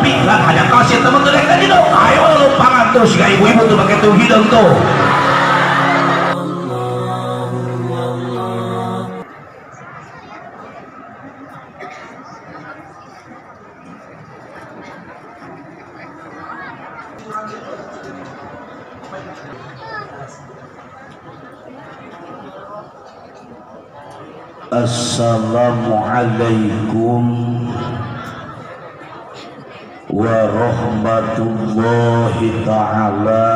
Tapi kan ada kasih teman tuh tadi dong. Ayo lumpangan terus gak ibu-ibu tuh pakai tuh hidung tuh. Assalamualaikum warahmatullahi ta'ala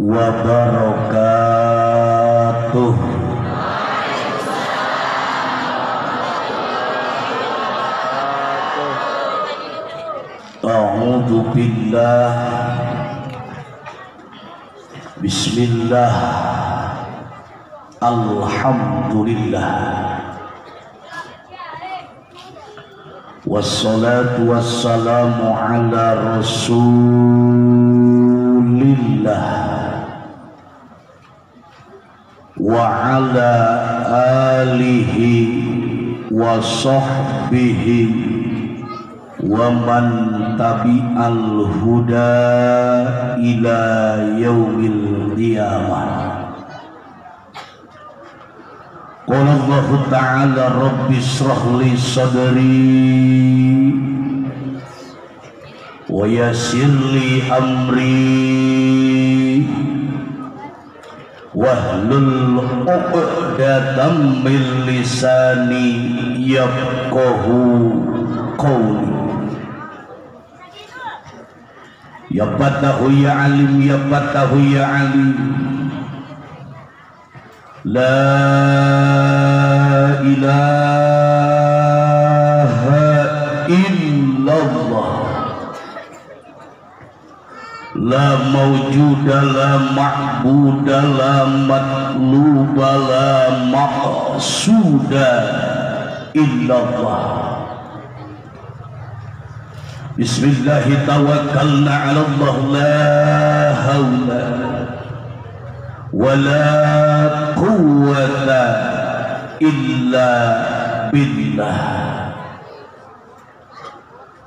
wabarakatuh. A'udzu billah. Bismillah. Alhamdulillah. Wassalatu wassalamu ala rasulillah wa ala alihi wa sahbihi wa man tabi'al huda ila yaumil qiyamah. Qala Allahu ta'ala rabbi israh li sadri wa yassir li amri wahlul 'uqdatam min lisani yafqahu qawli. Ya fatahu ya alim, ya fatahu ya alim. La ilaha illallah. La mawjuda la ma'buda la matluba la maqsuda illallah. Bismillahi tawakkalna ala Allah la hawla wala quwwata illa billah.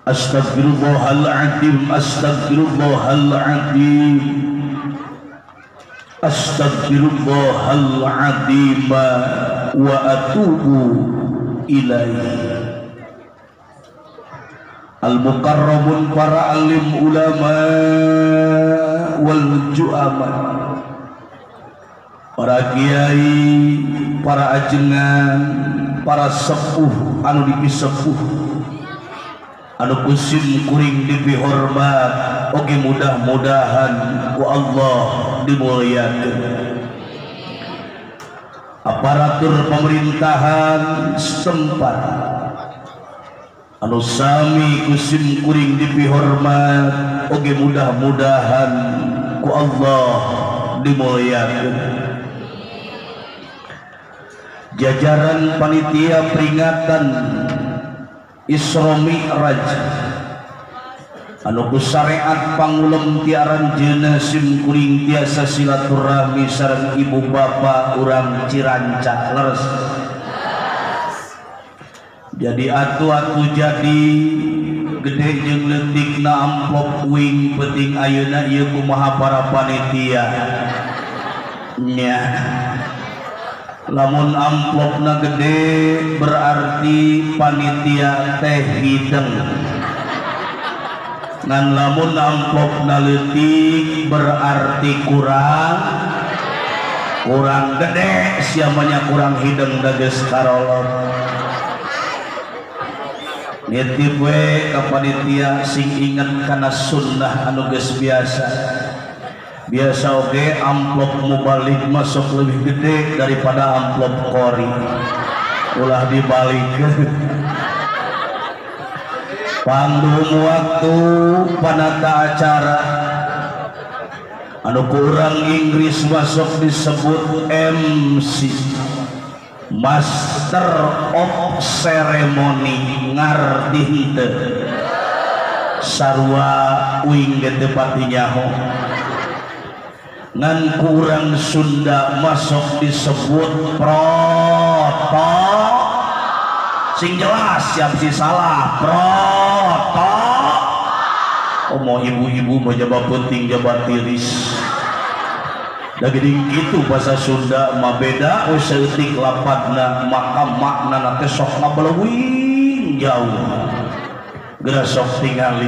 Astaghfirullahaladzim, astaghfirullahaladzim, astaghfirullahaladzim wa atubu ilaih. Al-mukarramun para alim ulama wal ju'ama, para kiai, para ajengan, para sepuh anu dipisepuh, anu kusim kuring dipihormat, oge mudah-mudahan ku Allah dimuliakeun. Aparatur pemerintahan setempat anu sami kusim kuring dipihormat, oge mudah-mudahan ku Allah dimuliakeun. Jajaran panitia peringatan Isra Mi'raj anu ku syariat pangulem tiaran jeuna sim kuring tiasa silaturahmi sareng ibu bapa urang Ciranca leres. Jadi atuh-atuh jadi gede jeung leutikna amplop uing penting ayeuna ieu kumaha para panitia nya. Lamun amplopna gede berarti panitia teh hideng, ngan lamun amplopna leutik berarti kurang gede, siamanya kurang hideng dages karolot. Nitip we ka panitia sing inget kana sunnah anu geus biasa. Biasa oge amplop mubalik masuk lebih gede daripada amplop kori, ulah dibalik. Pangdum waktu panata acara anu kurang Inggris masuk disebut MC, Master of Ceremony, ngarti henteu sarua uing ge teu pati nyaho. Ngan kurang Sunda masuk disebut proto, sing jelas siap si salah, proto Komo ibu-ibu mah jaba peuting jaba tiris. Da geuning kitu bahasa Sunda mah beda we saeutik lapatna maka maknana teh sok ngabaleuwing jauh. Geura sok tingali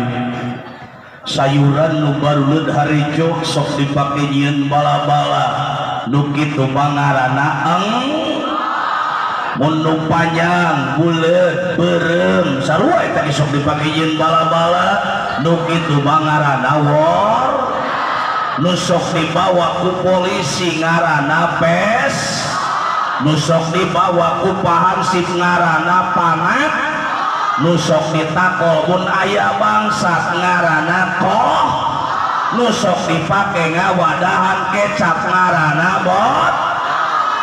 sayuran nu baruleud harijo sok dipake nyieun bala-bala nu kitu mah ngaranna eng mun nu panjang buleut beureum sarua eta ge sok dipake nyieun bala-bala nu kitu mah ngaranna wor nu sok dibawa ku polisi ngaranna pes nu sok dibawa ku pahansip ngaranna panat nu sok ditakol mun aya bangsat ngaranna koh nu sok dipake ngawadahan kecap ngaranna bot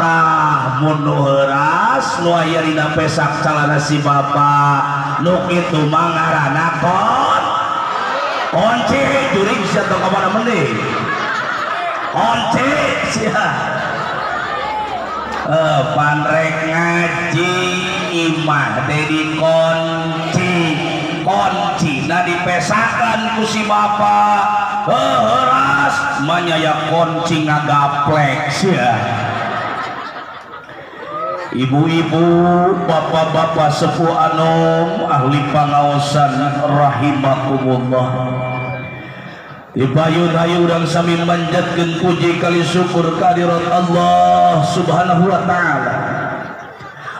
tah mun nu heuras nu aya dina pesak calana si bapak nu kitu mah ngaranna kon kunci jurig sia tong ka mana mending kunci sia panrek ngaji imah teh dikunci kuncina dipesakan ku si bapak heuras manyaya kunci ngagaplek sia. Ibu-ibu, bapak-bapak sepuh anom ahli pangaosan rahimakumullah. Dipayun hayu urang sami manjatkeun puji kali syukur kehadirat Allah Subhanahu wa taala.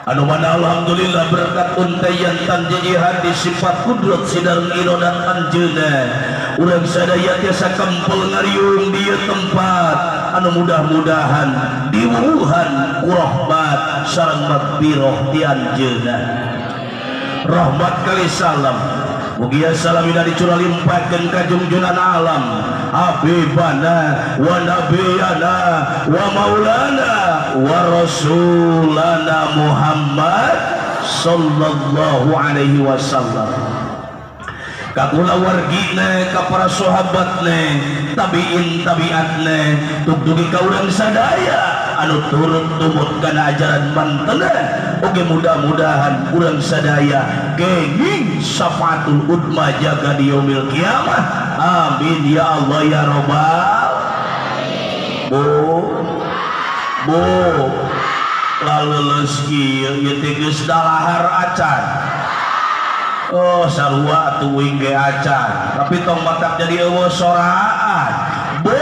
Anu mana alhamdulillah berkat untayan tan hati sifat kudrat sidareng irodat anjeunna. Urang sadaya tiasa kempel ngariung di ieu tempat anu mudah-mudahan diwuhan ku rahmat sareng magfirah ti anjeunna. Rahmat kali salam mugia salamina dicurah limpahkeun ka jungjunan alam habibana wa nabiyana wa maulana wa rasulana Muhammad sallallahu alaihi wasallam. Ka kulawargina, ka para sahabatna, tabiin tabiatna, tugdugi ka urang sadaya anu turut tumut kana ajaran mantena. Oke mudah-mudahan urang sadaya kenging syafaatul udma jaga di yaumil kiamah. Amin ya Allah ya robbal. Bu bu laleuleus kieu ieu teh geus dalahar acan. Oh sarua atuh uing ge acan tapi tong matak jadi eueuh soraan. Bu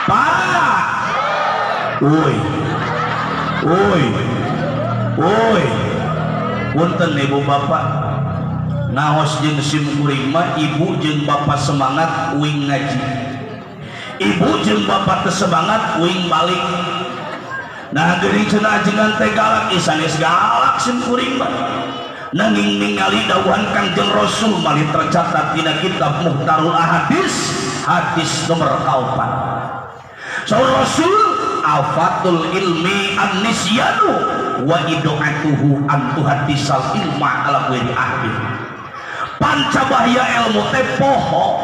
pak uy uy uy punten ibu bapak ngaos jeung sim kuring mah ibu jeung bapak semangat uing ngaji, ibu jeung bapak teu semangat uing balik. Nah geuning cenah ajengan teh galak isanes galak sim kuring mah. Nanging ningali dawuhan Kangjeng Rasul malih tercatat dina kitab Muhtarul Ahadis hadis nomor 4. Saur Rasul afatul ilmi an-nisyanu wa ido'atuhu an tuhadisal ilma ala ghairi ahli. Panca bahaya ilmu teh poho,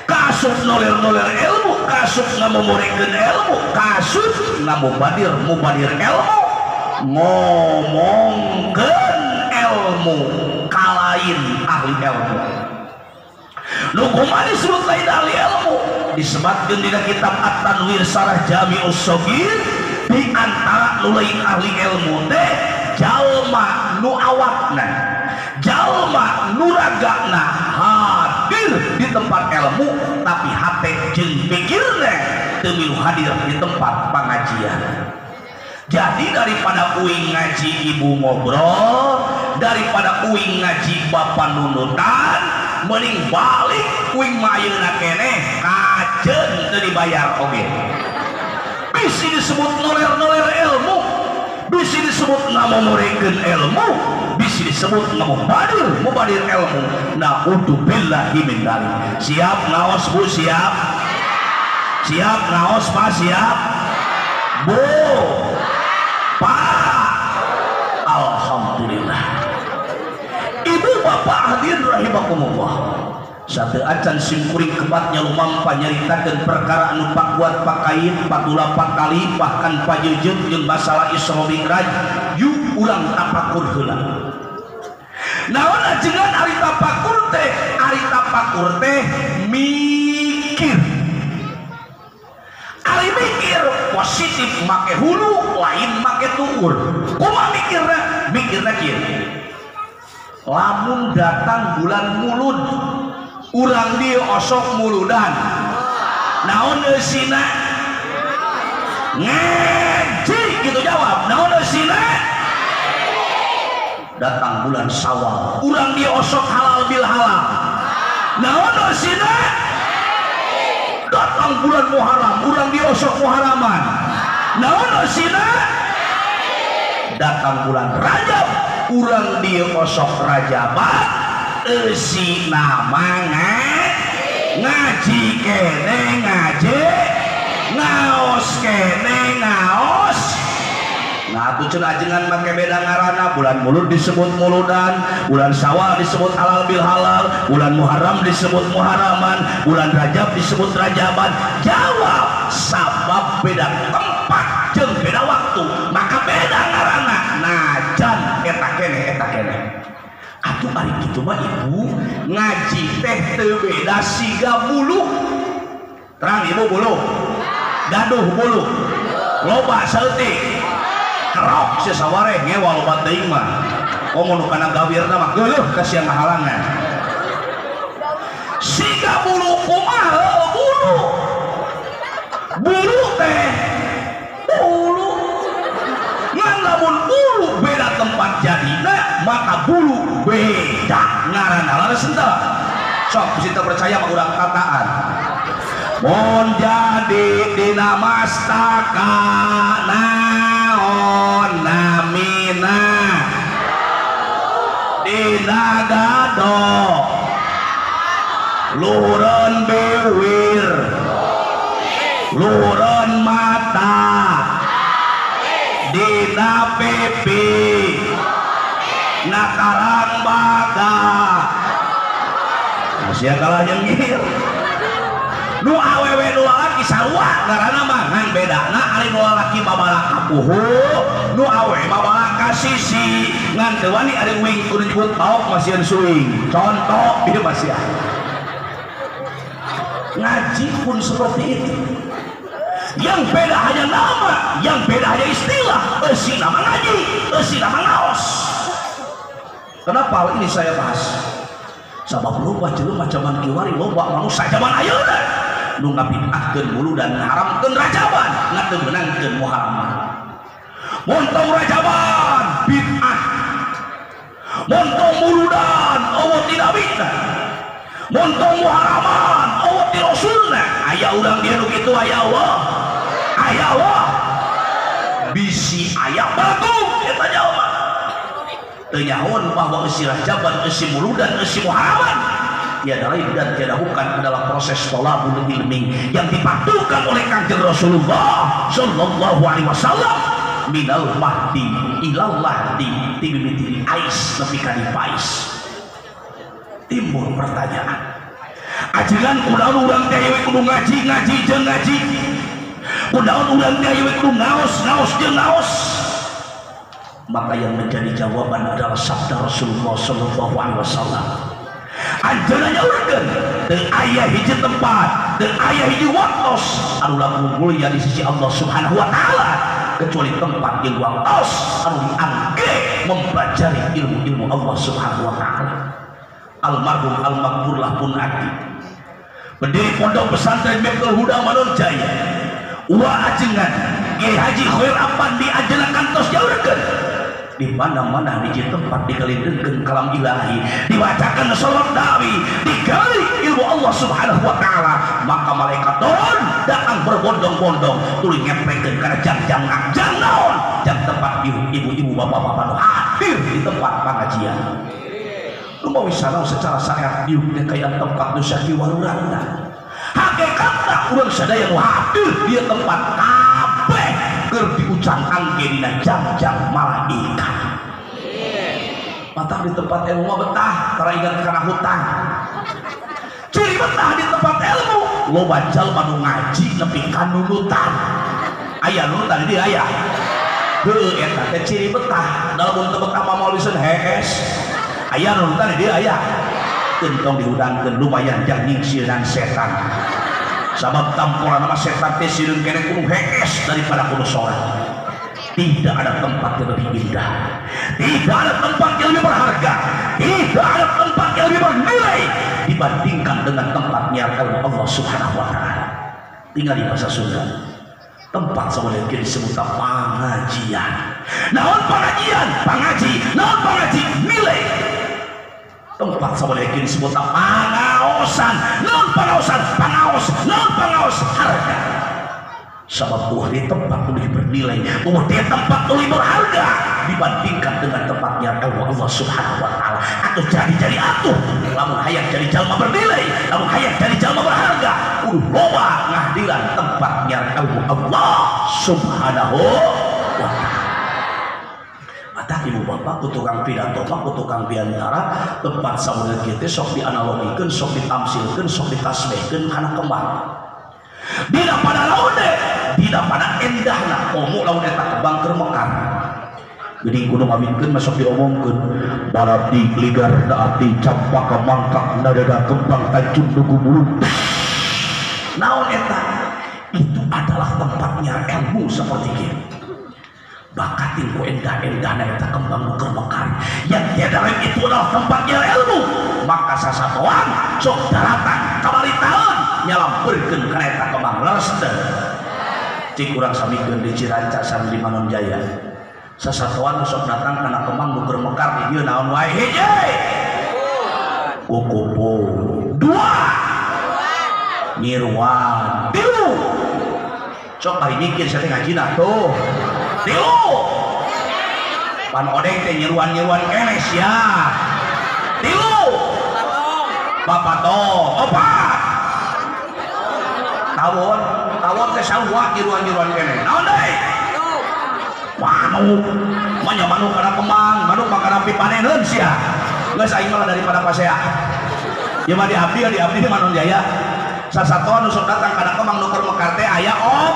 kasub noler-noler ilmu, kasub ngamumorekeun ilmu, kasub ngamubadir-mubadir ilmu, ngomongkeun ilmu kalain ahli ilmu. Nu kumaha disebut lain ahli ilmu? Disebutkeun dina kitab At-Tanwir Sarah Jami'us Shaghir di antara nu lain ahli ilmu teh jalma nu awakna, jalma nu ragana hadir di tempat ilmu tapi hate jeung pikirna teu milu hadir di tempat pengajian. Jadi daripada uing ngaji ibu ngobrol, daripada uing ngaji bapak nunutan, mending balik uing mah ayeuna keneh kajeun teu dibayar oge. Bisi disebut noler-noler ilmu, bisi disebut ngamomorekeun ilmu, bisi disebut ngamubadir mubadir ilmu. Naudzubillahi min dzalik. Siap ngaos Bu, siap? Siap ngaos Pak, siap? Bu Pak, alhamdulillah. Ibu bapak hadirin rahimakumullah. Satu acan simkuring kebatnya lumampa nyaritakeun perkara anu pakuat pakait patula pakali bahkan pajeujeup jeung masalah Isra Mi'raj yuk urang tapakur heula. Naon ajengan ari tapakur teh? Ari tapakur teh mikir. Ari mikir positif make hulu, lain make tuur. Kumaha mikirna? Mikirna kieu. Lamun datang bulan Mulud, urang dieu osok muludan. Naon eusina? Ngaji gitu jawab. Naon eusina? Datang bulan Syawal, urang dieu osok halal bil halal. Naon eusina? Datang bulan Muharram, urang dieu osok Muharraman. Naon eusina? Datang bulan Rajab, urang dieu osok Rajaban. Eusina mah ngaji kene ngaji, ngaos kene ngaos. Nah tuh cenah ajengan make beda ngaranna. Bulan Mulud disebut Muludan, bulan Syawal disebut halal bil halal, bulan Muharram disebut Muharraman, bulan Rajab disebut Rajaban. Jawab, sabab beda tempat jeung beda waktu, maka beda ngaranna. Najan eta keneh eta keneh. Atuh ari kitu mah ibu ngaji teh teu beda siga bulu. Terang ibu bulu. Gaduh bulu. Loba saeutik. Kerok si sawareh ngewa loba teuing mah. Komo nu kana gawirna mah geuleuh ka sia ngahalangan. Siga bulu kumaha bulu. Bulu teh bulu. Ngan lamun bulu beda tempat jadina, maka bulu beda ngaranna. Leres henteu? Sok bisi teu percaya mah urang tataan. Mun jadi dina mastaka naon namina dina gado luhureun biwir luhureun mata dina pipi nakarang baga. Sia kalah nyengir. Nu awewe nu lalaki sarua ngaranna mah, ngan bedana ari nu lalaki mabalak ka puhu, nu awewe mabalak ka sisi. Ngan teu wani ari uing kudu nyebut paok masieun suing. Contoh ieu mah sia. Ngaji pun seperti itu. Yang beda hanya nama, yang beda hanya istilah. Eusi nama ngaji, eusi nama ngaos. Kenapa hal ini saya bahas? Sabab loba jelema zaman kiwari, loba manusia zaman ayeuna nu ngabid'ahkeun muludan, ngaharamkeun rajaban, ngan teu meunangkeun muharraman. Montong rajaban bid'ah, montong muludan eueuh ti nabina, montong muharraman eueuh ti rasulna. Aya urang dieu nu kitu, aya Allah, aya Allah. Bisi aya bagus eta jalma. Teu nyahoan bahwa eusi rajaban, eusi muludan, eusi muharraman tiada lain dan tiada bukan adalah proses tolabul ilmi yang dipadukan oleh Kanjeng Rasulullah sallallahu alaihi wasallam minal mahdi ilal lahdi timimiti ais nepi ka dipais. Timbul pertanyaan, ajengan kunaon urang teh we kudu ngaji ngaji jeung ngaji, kunaon urang teh we kudu ngaos ngaos jeung ngaos? Maka yang menjadi jawaban adalah sabda Rasulullah sallallahu alaihi wasallam. Anjeunna nyaurkeun teu aya hiji tempat, teu aya hiji waktos anu langkung mulia di sisi Allah Subhanahu wa taala kecuali tempat jeung waktos anu diangge mempelajari ilmu-ilmu Allah Subhanahu wa taala. Almarhum almakburlah pun aki pendiri pondok pesantren Miftahul Huda Manon Jaya wa ajengan Kiai Haji Khair Apandi anjeunna kantos nyaurkeun di mana-mana di tempat dikelindengkeun kalam ilahi, dibacakan salat dawi, digali ilmu Allah Subhanahu wa taala, maka malaikat turun datang berbondong-bondong tuluy ngeprekeun kana jang-jang jang naon, jang tempat ibu-ibu bapak-bapak nu hadir di tempat pengajian. Nu mawi sanaos secara syariat diuk teh kaya tempat nu sakiwarurana. Hakikatna urang sadaya nu hadir di tempat kabeh keur diucang angge dina jang-jang malaikat. Matak di tempat ilmu mah betah, tara ingat kana hutang. Ciri betah di tempat ilmu, loba jalma nu ngaji nepi ka nunutan. Aya nunutan di dieu aya. Heueuh eta teh ciri betah. Da lamun teu betah mah moal liseun hees. Aya nu nonton di dieu aya. Tong dihudangkeun lumayan jang nyingsieunan setan. Sabab tamporan nama setan teh sireun keneh kudu hees daripada kudu sorak. Tidak ada tempat yang lebih indah, tidak ada tempat yang lebih berharga, tidak ada tempat yang lebih bernilai dibandingkan dengan tempat nyiar Allah Subhanahu wa taala. Tinggal di bahasa Sunda, tempat sebenarnya disebut pengajian. Naon pengajian? Pangaji. Naon pangaji? Nilai. Tempat sebenarnya disebut pangaosan. Naon pangaosan? Pangaos. Naon pangaos? Harga. Sebab buah di tempat lebih bernilai, buah di tempat lebih berharga dibandingkan dengan tempatnya Allah Subhanahu wa taala. Atau jadi-jadi atuh lamun hayang jadi jalma bernilai, lamun hayang jadi jalma berharga, kudu loba ngahdiran tempatnya Allah Subhanahu wa taala. Matak ibu bapak ku tukang pidato mah ku tukang biantara tempat samuel kieu sok dianalogikeun, sok ditamsilkeun, sok ditasbihkeun kana kembang. Dina pada laune, dina pada endahna komo lamun eta kembang keur mekar. Geuning kudu ngawinkeun masuk diomongkeun balati ligar daati campaka mangkak nadada kembang tanjung dugu bulu. Naon eta? Itu adalah tempatnya ilmu seperti kieu. Bakatin ku endah-endahna eta kembang nu keur mekar. Yang tiada lain itu adalah tempatnya ilmu. Maka sasatoan sok daratan kamari taun nyalampeurkeun kana eta kembang leres teu. Cik urang samikeun di Ciranca sareng di Manonjaya. Sasatoan sok datang kana kembang nu keur mekar di dieu naon wae hiji. Kukupu. Dua. Nyiruan. Tilu. Sok bari mikir sia teh ngajina tuh. Tilu. Pan odeng teh nyiruan-nyiruan keneh sia. Tilu. Bapato. Opat. Tawon, tawon teh sarua nyiruan-nyiruan keneh. Naon deui? Manuk. Manya manuk kana kembang, manuk mah kana pipaneneun sia. Geus aing mah daripada pasea. Ieu mah di abdi, di abdi di Manonjaya. Sasatoan nu sok datang kana kembang nu keur mekar teh aya op.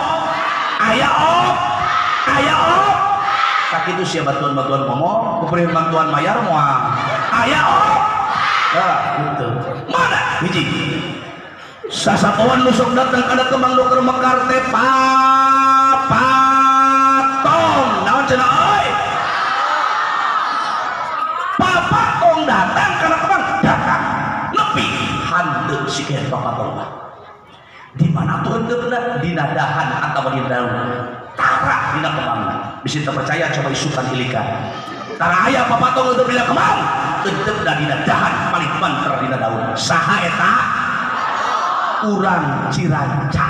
Aya op. Aya op. Sakitu sia bantuan-bantuan komo, kupreun bantuan mayar moal. Aya op. Tah gitu. Mana hiji? Sasatoan nu sok datang kana kembang nu keur mekar teh papatong. Naon cenah euy? Papatong datang kana kembang datang. Nepi handeup si kehed papatong mah. Di mana tuh hendeupna? Dina dahan atawa dina daun. Tara dina kembangna. Bisi teu percaya coba isukan ilikan. Tara aya papatong henteu dina kembang, hendeupna dina dahan paling banter dina daun. Saha eta? Urang Ciranca.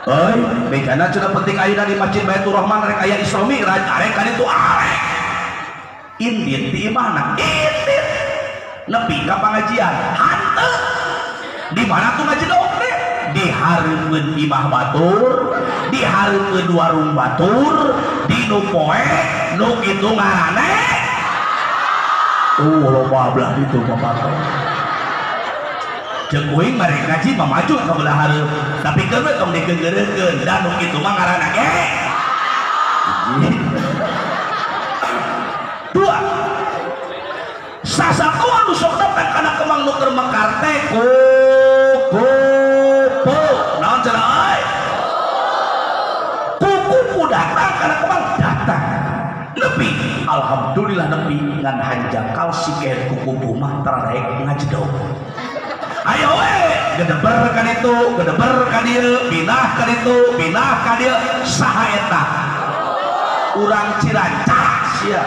Euy, bejana cenah penting ayeuna di Masjid Baitur Rahman rek aya Isra Mi'raj, arek kan itu arek. Indit di imahna? Indit. Nepi ka pangajian, hanteu. Di mana tuh ngaji dok teh? Di hareupeun imah batur, di hareupeun warung batur, di nu poe, nu kitu ngaranna. Tuh loba belah ditu bapak. Ceuk uing mari ngaji mah maju ka belah hareup, tapi keun we tong dikeungeureunkeun, da nu kitu mah ngaranna ge. Dua. Sasatoan nu sok datang kana kembang nu keur mekar teh kukupu. Naon cenah euy? Kukupu datang kana kembang datang. Nepi, alhamdulillah nepi ngan hanjakal si kehed kukupu mah tara daek ngajedog. Ayo we, gedeber kan itu, gedeber kan dieu, pindah kan itu, pindah kan dieu, saha eta? Urang Ciranca sia.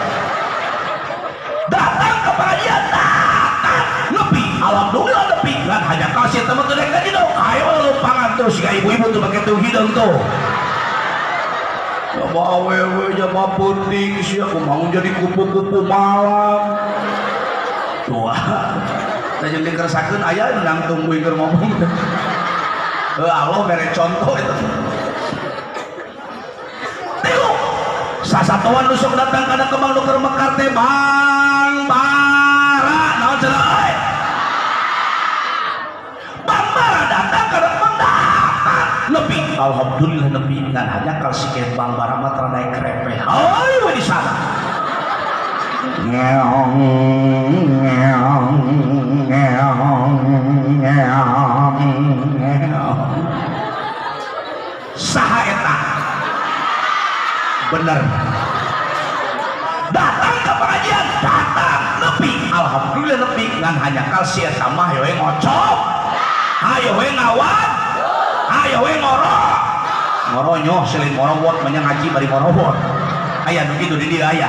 Datang ke pengajian, datang nepi, alhamdulillah nepi ngan hanjakal si eta mah teu daek ngajedog. Ayo lumpangan terus ka ibu-ibu tuh make tuh hideung tuh. Jama awewe jama penting sia kumaha jadi kupu-kupu malam. Tuh. Jeung dikeresakeun aya nangtung kuing keur ngomong. Heuh Allah mere contoh eta. Tilu. Sasatoan nu sok datang kana kembang nu keur mekar teh Bang Bara. Naon cenah euy? Bang Bara datang kana kembang datang. Nepi, alhamdulillah nepi ngan hanjakal si kehed Bang Bara mah tara naik krepeh. Hayu we di sana. Ngeong ngeong ngeong ngeong ngeong. Saha eta? Bener. Datang ke pengajian, datang nepi, alhamdulillah nepi ngan hanya kal si eta mah hayo we ngocok, hayo we ngawat, hayo we ngorok. Ngoronyoh selain ngorowot banyak ngaji bari ngorowot. Aya nu kitu di dieu aya.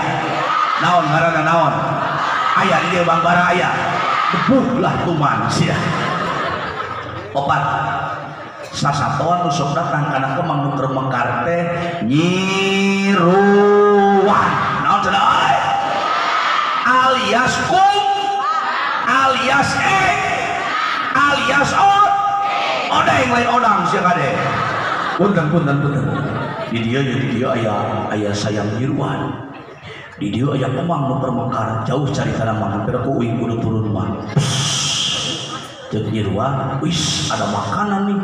Naon ngaranna naon? Aya di dieu Bang Bara aya. Debuk lah tuman sia. Opat. Sasatoan nu sok datang kana Kemang nu keur mekar teh nyiruan. Naon cenah euy? Alias kum, alias eng, alias ot. Odeng lain odang sia kade. Punten punten punten. Di dieu ya di dieu aya aya sayang nyiruan. Di dieu aya Kemang nu keur mekar, jauh cari tanaman hampir ku uing kudu turun mah. Ceuk nyiruan, wis ada makanan nih.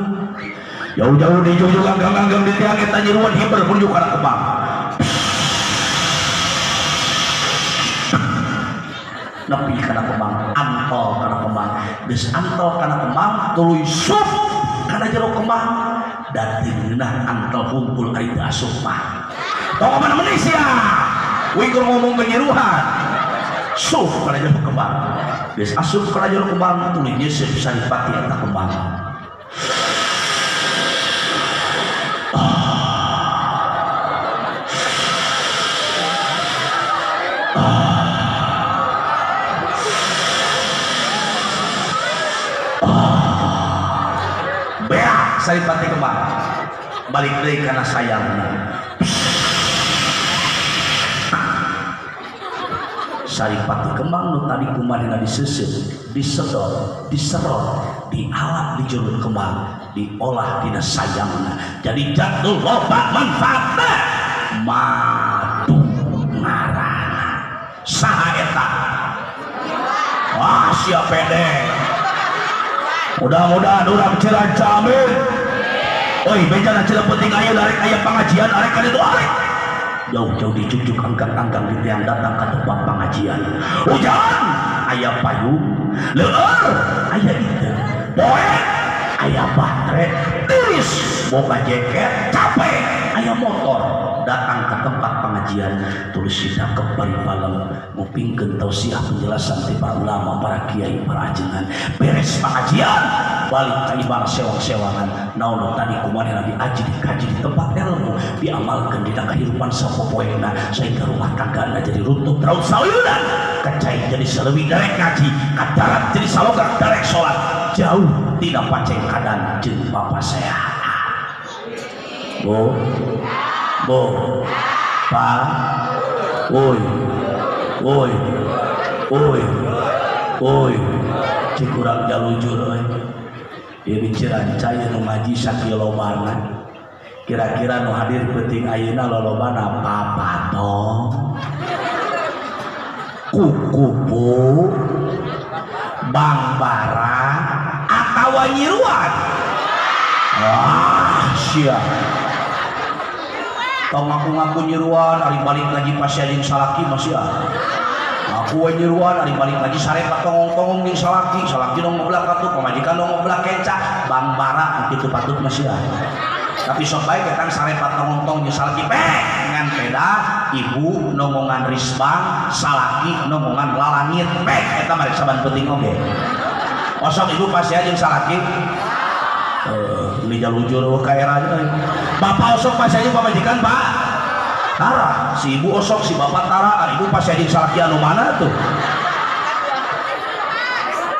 Jauh-jauh di jauh anggang-anggang di tiang eta nyiruan hiber menuju kana Kemang. Nepi kana Kemang, antol kana Kemang. Geus antol kana Kemang, tuluy sup kana jero Kemang. Dan ngeunah antol humpul ari teu asup mah. Tong mana meuni sia? Uing keur ngomong ke nyiruan. Sup kana jero Kemang. Geus asup kana jero Kemang, tuluy nyeuseup saripati eta Kemang. Beak saripati Kemang. Balik deui kana sayangna. Saripati Kemang nu tadi kumanehna diseuseup, disedot, diserot, dialap di jero Kemang, diolah dina sayangna. Jadi jadul loba manfaatna. Madu ngaranna. Saha eta? Wah, sia pede. Mudah-mudahan urang Ciranca amin. Oi, bejana cenah penting aya arek aya pengajian arek ka ditu arek. Jauh-jauh dijujuk anggang-anggang di tiang datang ke tempat pengajian. Hujan aya payung, leueur aya itu, poek aya baterai, tiris boga jaket, capek aya motor. Datang ke tempat pengajian, tulis sidakep bari palem ngupingkeun tausiah penjelasan ti para ulama, para kiai, para ajengan. Beres pengajian balik ka imah sewang-sewangan. Naon tadi kumanehna diaji dikaji di tempat ilmu, diamalkeun dina kehidupan sapopoena sehingga rumah tanggana jadi runtuh raut sauyunan, kacai jadi saleuwi darek ngaji, kadarat jadi salogar darek salat, jauh tina pacengkadan jeung papaseaan. Bu, bu, pa, woi, woi, woi, woi, cik kurang jalujur euy. Ieu di Ciranca ieu nu ngaji sakilobana. Kira-kira nu hadir peuting ayeuna lolobana papatong, kukupu, Bang Bara, atawa nyiruan. Wah, sia. Tong ngaku-ngaku nyiruan, ari balik ngaji pasti jeung salaki masih ah. Aku we nyiruan, ari balik ngaji sareta tongong-tongong jeung salaki, salaki dong ngeblak atuh, pamajikan dong ngeblak kenca, Bang Bara kitu patut masih ah. Tapi sok bae ketang sareta tongong-tong jeung salaki pek ngan peda, ibu nongongan risbang, salaki nongongan lalangit pek eta mah saban penting oge. Osok ibu pasti jeung salaki. Ini jalujur ka era euy. Bapak osok pasti aja pamajikan, Pak. Tara, si ibu osok, si bapak tara, ari ibu pasti aja salaki anu mana tuh?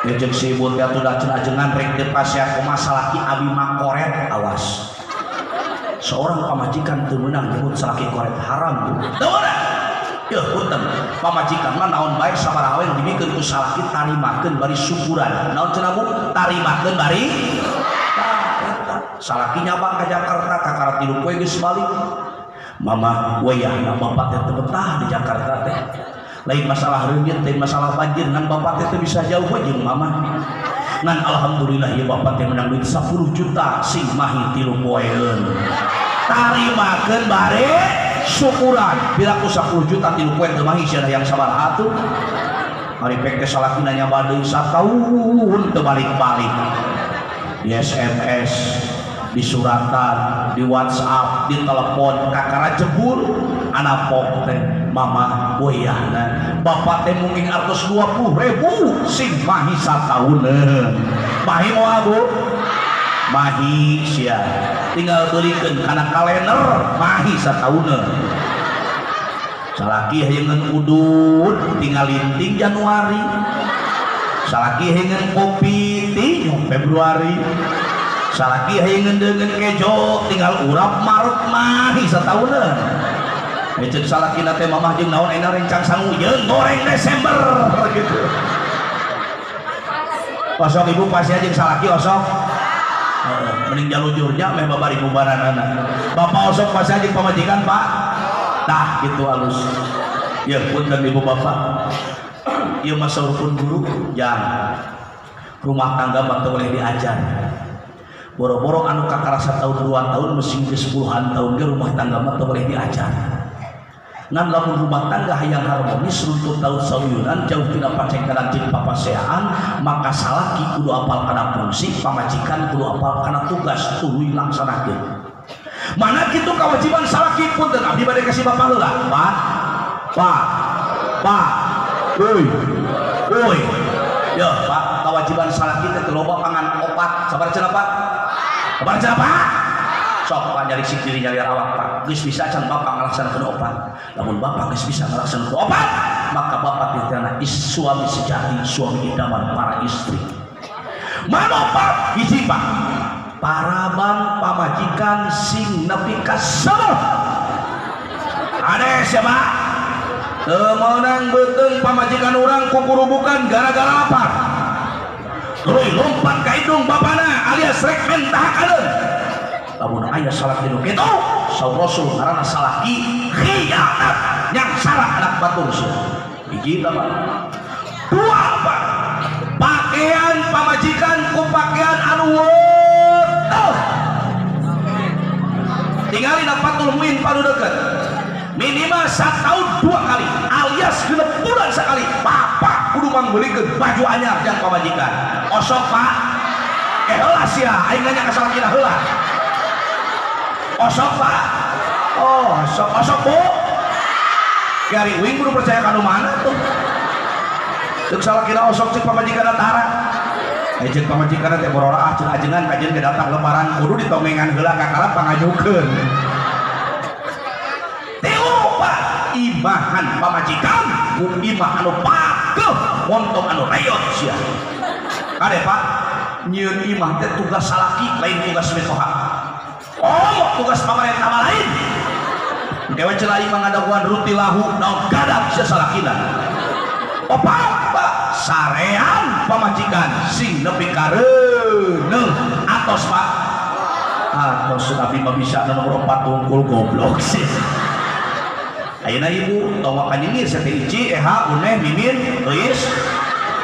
Ya jeung si ibu teh atuh da ajengan rek teu pasea kumaha salaki abi mah koret, awas. Seorang pamajikan teu meunang nyebut salaki koret haram tuh. Teu meunang. Yeuh punten, pamajikan mah naon bae sabaraha we nu dibikeun ku salaki tarimakeun bari syukuran. Naon cenah Bu? Tarimakeun bari salaki nyabak ke Jakarta kakara 3 poe geus balik. Mama wayahna bapak teh teu betah di Jakarta teh. Lain masalah reungit, lain masalah banjir, ngan bapak teh teu bisa jauh we jeung mama. Ngan alhamdulillah ieu bapak teh menang duit 10 juta sing mahi 3 poeun. Tarimakeun bare syukuran. Piraku 10 juta 3 poe teu mahi sia yang sabaraha atuh. Ari pek teh salakina nyaba deui sataun teu balik-balik. Di SMS, di suratan, di WhatsApp, di telepon, kakara jebul anapok teh mama wayahna. Bapak teh mungkin artos 20.000 sing mahi satauneun. Mahi moal Bu? Mahi sia. Tinggal beulikeun kana kalender mahi satauneun. Salaki hayeungeun udud tinggal linting Januari. Salaki hayeungeun kopi ti Februari. Salaki hayeungeun deungeun kejo tinggal urap Maret mahi satauneun. Ceuk salakina teh mamah jeung naon ayeuna rencang sangu jeung goreng Desember gitu. Osok ibu pasti jeung salaki osok. Mending jalujurnya meh babari bubaranana. Bapak osok pasti jeung pamajikan, Pak. Tah gitu alus. Ya punten ibu bapak. Ieu mah saurpun guru jang. Rumah tangga mah teu boleh diajar. Boro-boro anu kakara satahun 2 tahun mesti geus puluhan tahun ge rumah tangga mah teu boleh diajar. Ngan lamun rumah tangga hayang harmonis runtut taun sauyunan jauh tina pacengkenan jeung papaseaan maka salaki kudu apal kana fungsi pamajikan kudu apal kana tugas tuluy laksanakeun. Mana kitu kewajiban salaki punten abdi bade kasih bapak heula. Pak. Pak. Pak. Euy. Euy. Yo, Pak, kewajiban salaki teh loba pangan opat. Sabar cenah, Pak. Sabar cenah, Pak. Sok Pak nyari sik diri nyari awak Pak. Geus bisa can bapak ngalaksanakeun opat. Lamun bapak geus bisa ngalaksanakeun opat, maka bapak ditana suami sejati, suami idaman para istri. Mana opat? Hiji Pak. Paraban pamajikan sing nepi ka seueuh. Ade siapa? Teu meunang beuteung pamajikan urang kukurubukan gara-gara lapar. Tuluy lompat ka hidung bapana alias rek mentahakaneun. Lamun aya salaki nu kitu, saur Rasul ngaranna salaki khianat nyangsara anak batur sia. Hiji Pak. Dua Pak. Pakaian pamajikan ku pakaian anu weutuh. Tingali na Fathul Muin panu deket. Minimal 1 tahun 2 kali alias 6 bulan sekali bapak kudu mangbeulikeun baju anyar jang pamajikan. Osok Pak. Heula sia aing nanya ka salakina heula. Osok Pak. Oh, osok osok Bu. Kiari uing kudu percaya ka nu mana tuh. Ceuk salakina osok ceuk pamajikanna tara. Ceuk pamajikanna teh bororaah ceuk ajengan kajeun ge datang lebaran kudu ditongengan heula kakara pangajukeun. Tilu Pak, imahan pamajikan ku imah anu pageuh montong anu reyot sia. Kade Pak, nyieun imah teh tugas salaki lain tugas mitoha. Oh, tugas pamarentah mah lain. Dewa celai mangadaguan ruti lahu naon gadap sia salakina. Opat Pak, sarean pamajikan sing nepi kareuneuh atos Pak. Atos tapi mah bisa nomor 4 tungkul goblok sih. Ayeuna ibu tong waka nyengir sia teh Ici, Eha, Uneh, Mimin, Euis.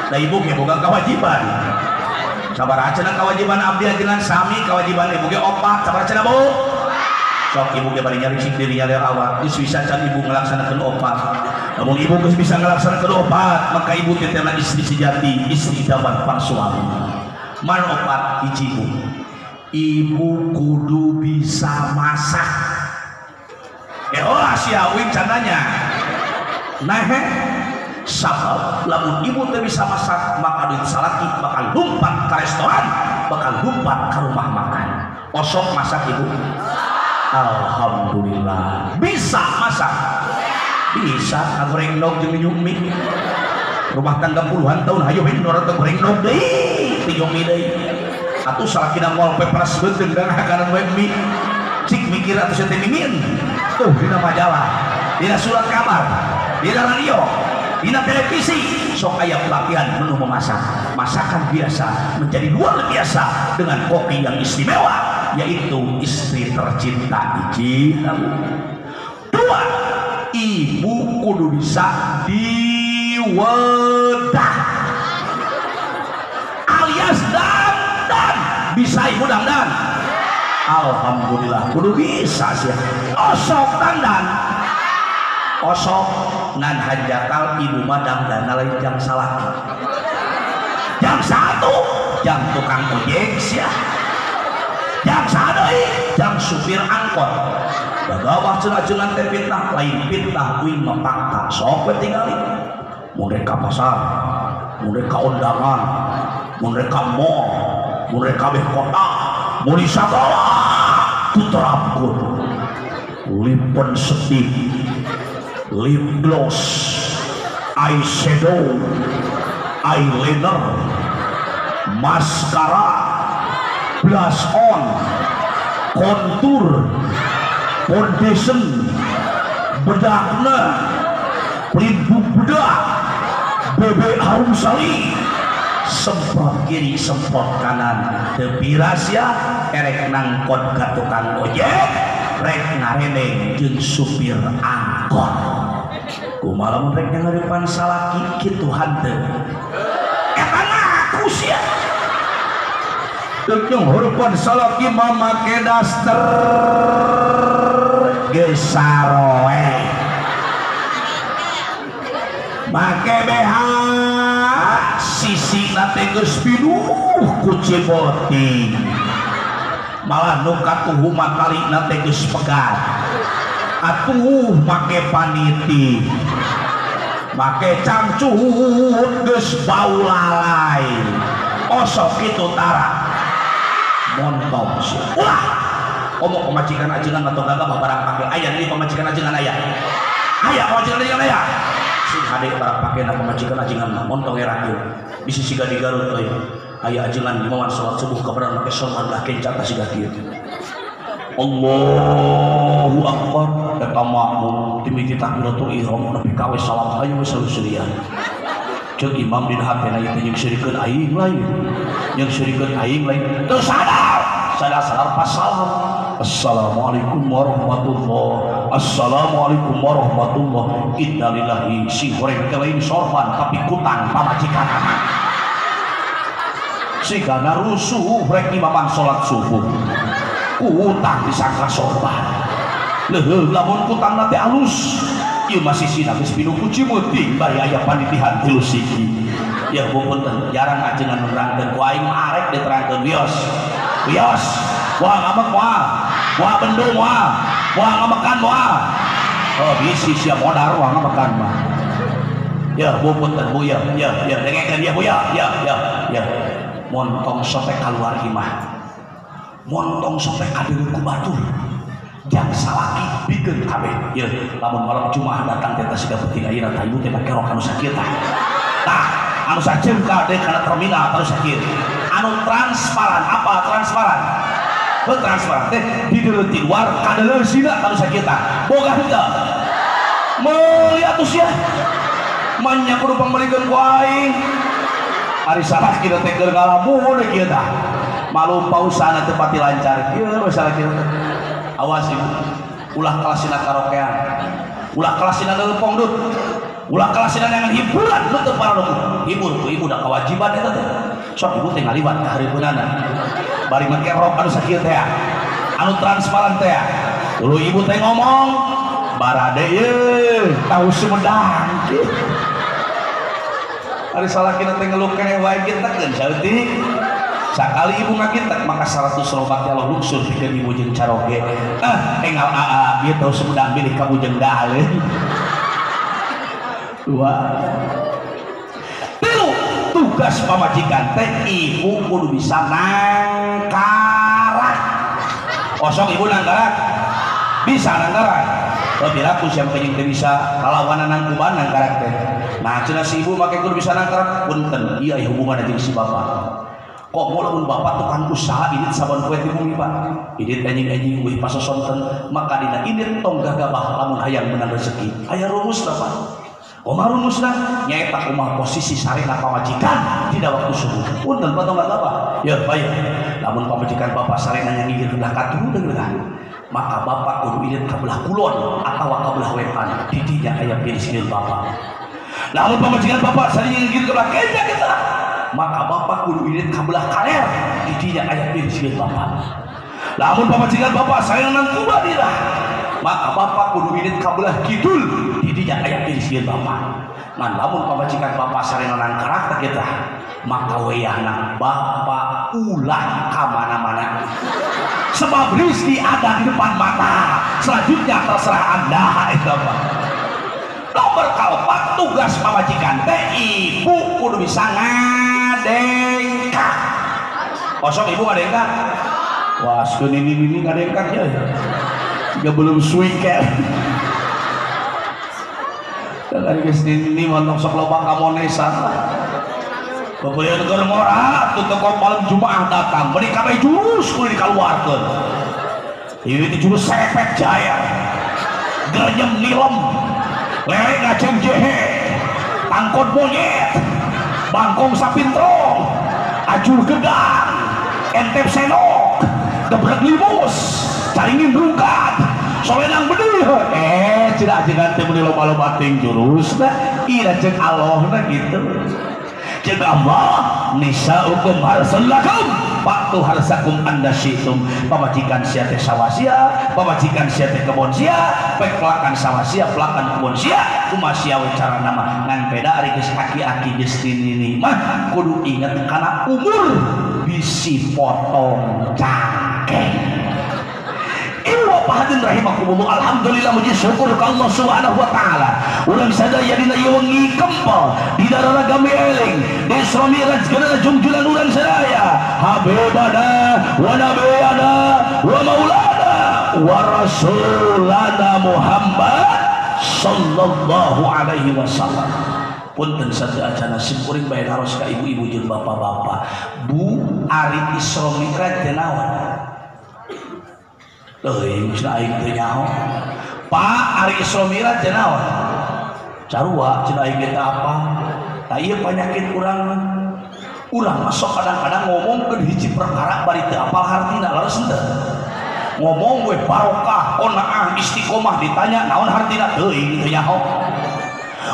Da ibu ge boga kewajiban. Sabar cenah kewajiban abdi ajengan sami kewajiban ibu ge opat, sabar cenah Bu. Sok ibu ge bari nyari sik diri nyalir awak, geus bisa can ibu ngalaksanakeun opat. Lamun ibu geus bisa ngalaksanakeun opat, maka ibu teh istri sejati, istri idaman para suami. Mana opat hiji ibu? Ibu kudu bisa masak. Heula sia uing can nanya. Nah, sabab lamun ibu teu bisa masak maka duit salaki bakal lumpat ke restoran, bakal lumpat ke rumah makan. Osok masak ibu? Alhamdulillah. Bisa masak? Bisa. Goreng endog jeung minum mie. Rumah tangga puluhan tahun hayu we nu goreng endog deui, tinjong mie deui. Atuh salakina moal peperas beuteung dangakanan we mie. Cik mikir atuh sia teh mimin. Tuh dina majalah, dina surat kabar, dina radio, dina televisi sok aya pelatihan menu memasak. Masakan biasa menjadi luar biasa dengan koki yang istimewa, yaitu istri tercinta. Hiji, dua, ibu kudu bisa diwedah alias dandan. Bisa ibu dandan? Alhamdulillah kudu bisa sih. Osok dandan. Osok ngan hanjakal ibu madang dana lain jang salaki. Jang satu jang tukang ojek sia. Jang sadoi jang supir angkot. Gagawah cenah ajengan teh fitnah lain fitnah kuing mapakta. Sok we tingali. Mun rek ka pasar, mun rek ka undangan, mun rek ka mall, mun rek kabeh kota, mun di sagala tuterapkeun. Lipen sedih, lip gloss, eyeshadow, eyeliner, maskara, blush on, kontur, foundation, bedakna, pelindung bedak, bebek harum sali, semprot kiri semprot kanan, teu sia erek nangkot ka tukang ojek, rek ngareneng jeung supir angkot. Kumaha lamun rek ngarepan salaki kitu hanteu. Eta ngaku sia. Deuk nyuhurpan salaki mah make daster geus saroe. Make BH sisina teh geus pinuh ku ciboting. Malah nu katuhu matalina teh geus pegat. Atuh make paniti. Make cangcut geus bau lalai. Osok kitu tara. Montong sia. Ulah. Omong pamajikan ajengan atau gagah barang pake aya deui pamajikan ajengan aya. Aya pamajikan ajengan aya. Sing hade barang pake na pamajikan ajengan mah montong era kieu. Bisi siga di Garut euy. Aya ajengan imaman salat subuh kabaran make sorban lah kenca ka siga kieu. Allahu akbar eta makmum timiti takbiratul ihram nepi ka we salam hayu we salusurian. Ceuk imam dina hatena ieu teh jeung seurikeun aing lain. Jeung seurikeun aing lain. Teu sadar, sadar-sadar pas salam. Assalamualaikum warahmatullah. Assalamualaikum warahmatullah. Innalillahi sing goreng teh lain sorban tapi kutang pamajikan. Sigana rusuh rek imaman salat subuh. Kutang disangka sorban. Leuheuh lamun kutangna teh alus. Ieu masih sina geus pinuh ku cimeuting bari aya panitihan tilu siki. Ya punten jarang ajengan nerangkeun ku aing mah arek diterangkeun wios. Wios. Wah ngamek moal. Wah bendung moal. Wah ngamekan moal. Oh bisi sia modar wah ngamekan mah. Ya punten Bu ya ya ya dengekeun ya Bu ya ya ya ya. Montong sotek kaluar imah. Montong sotek kadeuleu ku batur. Jang salaki bikeun kabeh. Yeuh, lamun malam Jumaah datang teh siga penting ayeuna tah ibu teh make rok anu sakieu tah. Tah, anu saceungka deui kana terminal anu sakieu. Anu transparan, apa transparan? Heuh transparan teh dideuleu ti luar kadeuleu sina anu sakieu tah. Boga henteu? Meuli atuh sia. Manya kudu pangmeulikeun ku aing. Ari salaki teh keur ngalamun kieu tah. Malum pausana teu pati lancar kieu we salaki teh. Awas ibu, ulah kelasina karaokean, ulah kelasina nelepong dut, ulah kelasina jangan hiburan nu teu paralog. Hibur ku ibu da kewajiban eta teh. Sok ibu teh ngaliwat ka hareupeunana. Bari make rok anu sakieu teh, anu transparan teh. Dulu ibu teh ngomong, barade ye, tahu Sumedang. Ari salakina teh ngeluh keneh wae kita keun saeutik. Sakali ibu ngakitek maka 100 robat ya Allah luksur pikeun ibu jeung caroge. Ah, enggal aa ieu tau Sumedang bilih ka bujeng daaleun. Dua. Tilu, tugas pamajikan teh ibu kudu bisa nangkarak. Osok ibu nangkarak? Bisa nangkarak. Tapi aku siapa yang teu bisa kalawanan nangkuban nangkarak teh. Nah, cenah si ibu make kudu bisa nangkarak punten ieu aya hubunganna jeung si bapak. Kok mau lamun bapak tukang usaha ini saban poe di bumi pak ini anjing-anjing wih pasosonten maka dina ini tong gagabah lamun hayang menang rezeki aya rumusna pak kumaha rumusna nyaeta kumaha posisi sarena pamajikan dina waktu subuh punten pak tong gagabah ya baik lamun pamajikan bapak sarena nyangigir belah katuhu deungeun maka bapak kudu indit ka belah kulon atawa ka belah wetan di dinya aya piriskeun bapak lamun pamajikan bapak sarena nyangigir ka belah kenja kita maka bapak kudu indit ka belah kaler di dinya aya piriskeun bapak lamun pamajikan bapak sarena nangkuba dirah Maka bapak kudu indit ka belah kidul di dinya aya pirisieun bapak. Ngan lamun pamajikan bapak sarenonan karakter kita, maka wayahna bapak ulah ka mana-mana. Sebab rizki ada di depan mata. Selanjutnya terserah Anda eta mah. Nomor kaopat tugas pamajikan teh ibu kudu bisa ngadengkak. Kosong ibu ngadengkak? Wah, sekeun ini ngadengkak ya. Jika belum swing kayak. Dari geus ini mah sok loba kamonesan lah. Beubeun keur ngora tuh teko malam Jumaah datang, meuni kabeh jurus kudu dikaluarkeun. Ieu teh jurus sepet jaya. Grenyem nilem. Lele ngaceng jehe. Tangkot monyet. Bangkong sapintrong. Ajur gedang. Entep senok. Gebrek limus. Caringin rungkat. Solenang bedih. Tidak ajengan teh meuni loba-loba ting jurusna. Ira jeung Allahna gitu. Jeung Allah nisaukum harsul lakum fa'tu harsakum anda syi'tum. Pamajikan sia teh sawah sia, pamajikan sia teh kebon sia, pek pelakan sawah sia, pelakan kebon sia, kumaha sia we carana mah ngan beda ari geus aki-aki geus nini mah kudu inget kana umur bisi potong cangkeng. Ibu hadirin rahimakumullah, alhamdulillah muji syukur ka Allah Subhanahu wa taala. Urang sadaya dina ieu wengi kempel di darah gami eling, di Isra Mi'raj kana jungjulan urang sadaya. Habibana wa nabiyana wa maulana wa rasulana Muhammad sallallahu alaihi wasallam. Punten sateu acana sim kuring bae naros ka ibu-ibu jeung bapak-bapak. Bu, ari Isra Mi'raj teh naon? Teuing cenah aing teu nyaho. Pak, ari Isra Mi'raj teh naon? Carua cenah aing teh apa? Tah ieu panyakit urang mah. Urang mah sok kadang-kadang ngomongkeun hiji perkara bari teu apal hartina, leres henteu? Ngomong we barokah, qanaah, istiqomah ditanya naon hartina? Teuing teu nyaho.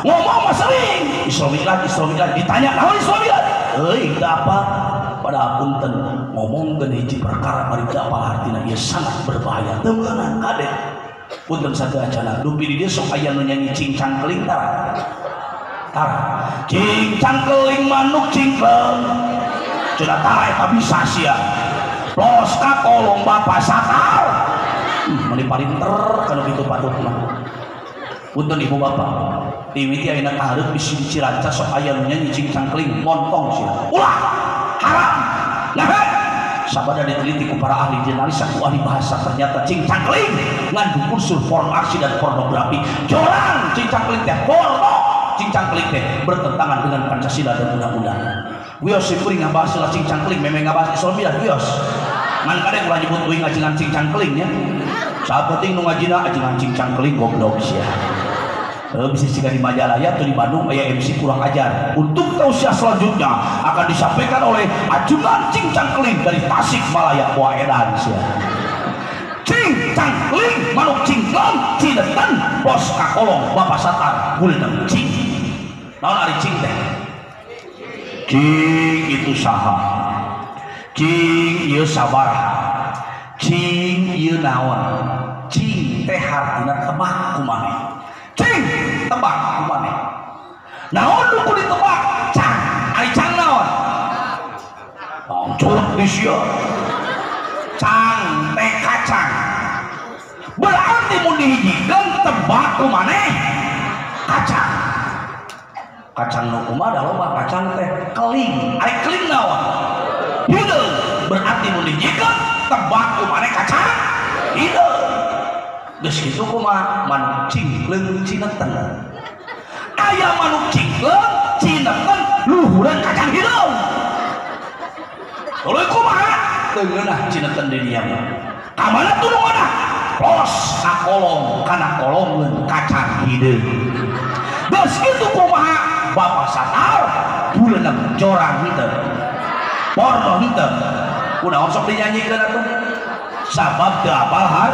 Ngomong mah sering Isra Mi'raj, Isra Mi'raj ditanya naon Isra Mi'raj? Teuing teu apa. Pada punten ngomongkeun hiji perkara bari teu apal hartina ieu sangat berbahaya. Teu meunang kade. Punten sateu acana dupi di dieu sok aya nu nyanyi cingcang keling tara. Tara. Cingcang keling manuk cingkleng. Cenah tara eta bisa sia. Los ka kolong bapak satar. Meuni parinter kana kitu patut mah. Punten ibu bapak. Dimiti ayeuna kahareup bisi di Ciranca sok aya nu nyanyi cingcang keling montong sia. Ulah haram. Nah, sabada diteliti ku para ahli jurnalis, ku ahli bahasa, ternyata cingcang keling ngandung unsur porno aksi dan pornografi. Jorang cingcang keling teh porno, cingcang keling teh bertentangan dengan Pancasila dan undang-undang. Wios si kuring ngabahas lah cingcang keling, memang ngabahas Isra Mi'raj wios. Ngan kadang ulah nyebut uing ngajengan cingcang keling nya. Sapenting nu ngajina ajengan cingcang keling goblok sia. Bisa jika di Majalaya atau di Bandung aya MC kurang ajar. Untuk tausiah selanjutnya akan disampaikan oleh ajunan cincang keling dari Tasikmalaya Wah edan sia. Cincang keling manuk cingklong cinetan bos kakolong bapak satar guleneng cing. Naon ari cing teh? Cing itu saha? Cing ieu sabaraha? Cing ieu naon? Cing teh hartina tebak kumaneh. Cing tebak kumaneh. Naon nu kudu ditebak? Cang. Ari cang naon? Bangcut di sia. Cang teh kacang. Berarti mun dihijikeun tebak kumaneh kacang. Kacang nu kumaha da loba kacang teh keling. Ari keling naon? Hideung. Berarti mun dihijikeun tebak kumaneh kacang hideung. Geus kitu kumaha manuk cingkleung cineten. Aya manuk cingkleung cineten luhureun kacang hideung. Tuluy kumaha? Teu ngeunah cineten di dieu mah. Ka mana tulunganna? Los ka kolong kana kolongeun kacang hideung. Geus kitu kumaha? Bapak satar buleuneng jorang henteu. Porno henteu. Kunaon sok dinyanyikeun atuh? Sabab teu apal har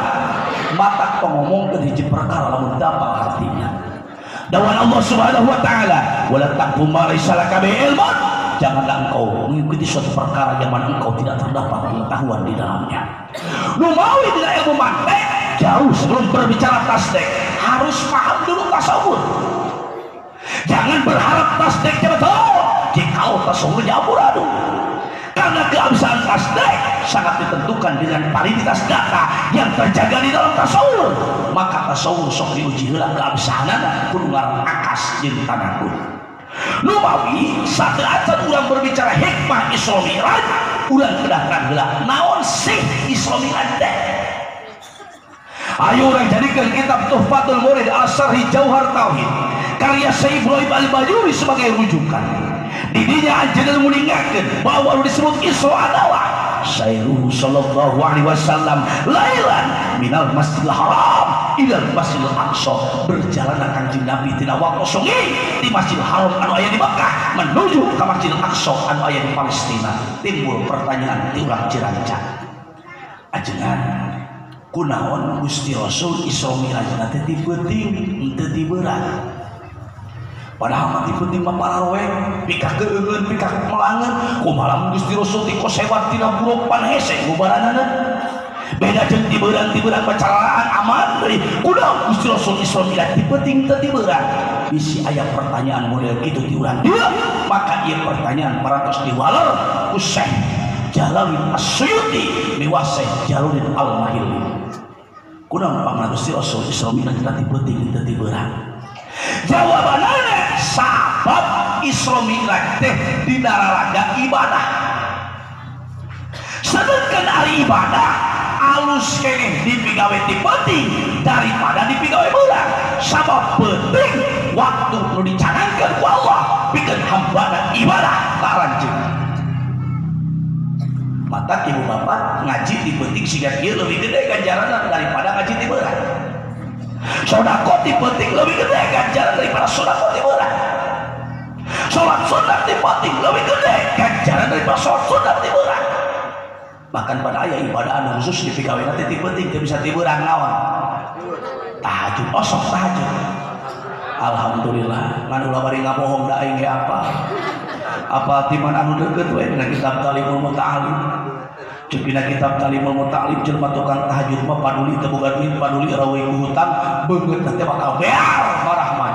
mata ngomongkeun hiji perkara lamun teu apal hartina. Dawan Allah Subhanahu wa taala, wala taqfu ma laysa laka bihi ilmun Janganlah engkau mengikuti suatu perkara yang mana engkau tidak terdapat pengetahuan di dalamnya. Lumawi tidak ilmu mantek, jauh sebelum berbicara tasdik harus paham dulu tasawuf. Jangan berharap tasdiknya betul jika tasawufnya amburadul. Karena keabsahan tasdik sangat ditentukan dengan validitas data yang terjaga di dalam tasawuf. Maka tasawuf sok diuji heula keabsahanana kudu ngaran akas jeung tanakun. Lumawi sateuacan urang berbicara hikmah Isra Mi'raj, urang kedah terang heula naon sih Isra Mi'raj teh. Ayo urang jadikan kitab Tuhfatul Murid Al-Syarhi Jauhar Tauhid karya Syekh Ibrahim Al-Bajuri sebagai rujukan. Didinya anjeunna nguningakeun bahwa nu disebut Isra adalah Syairuhu sallallahu alaihi wasallam lailan minal Masjidil Haram ilal Masjidil Aqsa, berjalan Kanjeng Nabi tina waktu sungi di Masjidil Haram anu aya di Mekah menuju ke Masjidil Aqsa anu aya di Palestina. Timbul pertanyaan ti urang Ciranca, ajengan kunaon Gusti Rasul Isra Mi'raj teh ti peuting henteu ti beurang? Padahal mah ti peuting mah pararoe pikah keungeun pikah melangeun, kumaha lamun Gusti Rasul ti kosewat tina buruk panhese gubaranana. Beda jeung ti beurang pacaraan aman deui. Kunaon Gusti Rasul Isra Mi'raj ti peuting teu ti beurang? Bisi aya pertanyaan model kitu ti urang dieu, maka ieu pertanyaan parantos diwaler ku Syekh Jalaluddin As-Suyuti miwah Syekh Jalaluddin Al-Mahili. Kunaon pangna Gusti Rasul Isra Mi'raj ti peuting teu ti beurang? Jawabanana sabab Isra Mi'raj teh dina raraga ibadah. Sedangkan ari ibadah alus keneh dipigawe ti peuting daripada dipigawe beurang. Sabab peuting waktu nu dicanangkeun ku Allah pikeun hambana ibadah ka aranjeun. Mata ibu bapak ngaji di peuting siga kieu leuwih gede ganjaranna daripada ngaji di beurang. Sodako di peuting lebih gede ganjaran daripada sodako di beurang. Salat sunat di peuting lebih gede ganjaran daripada salat sunat di beurang. Bahkan pada aya ibadah anu khusus dipigawe teh ti peuting teu bisa ti beurang naon? Tahajud, osok tahajud. Alhamdulillah, ngan ulah bari ngabohong da aing ge apa? Apa timan anu deukeut we dina kitab Talimul Muta'alim. Ceuk dina kitab Talimul Muta'alim jelema tukang tahajud mah paduli teu boga duit, paduli rawe ku hutang, beungeut teh bakal bear marahman.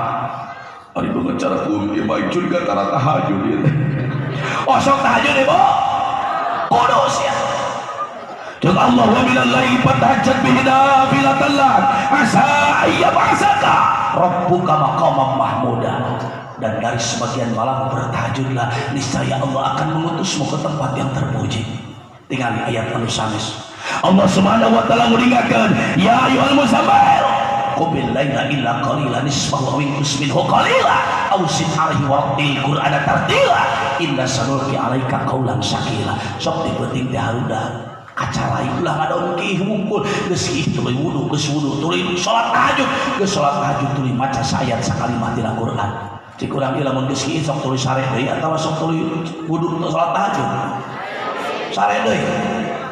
Ari beungeut cara kuum ieu mah curiga tara tahajud ieu teh. Osok tahajud ieu, Bu. Kudus ya. Ceuk Allah wa minal laili fatahajjat bihi nafilatan lak asa ayyab'asaka rabbuka maqaman mahmuda. Dan dari sebagian malam bertahajudlah, niscaya Allah akan mengutusmu ke tempat yang terpuji. Tinggali ayat anu sanes. Allah Subhanahu wa taala nguningakeun, ya ayyuhal muzammil qumil laila illa qalila nisfahu aw inqus minhu qalila aw zid alaihi warattil qur'ana tartila inna sanulqi alaika qawlan sakila. Sok di peuting teh haruda kacarai ulah ngadongkih wungkul geus kieu tuluy wudu, geus wudu tuluy salat tahajud, geus salat tahajud tuluy maca saayat sakalimat dina Quran. Cik urang ieu lamun geus kieu sok tuluy sare deui atawa sok tuluy wudu salat tahajud? Sare deui.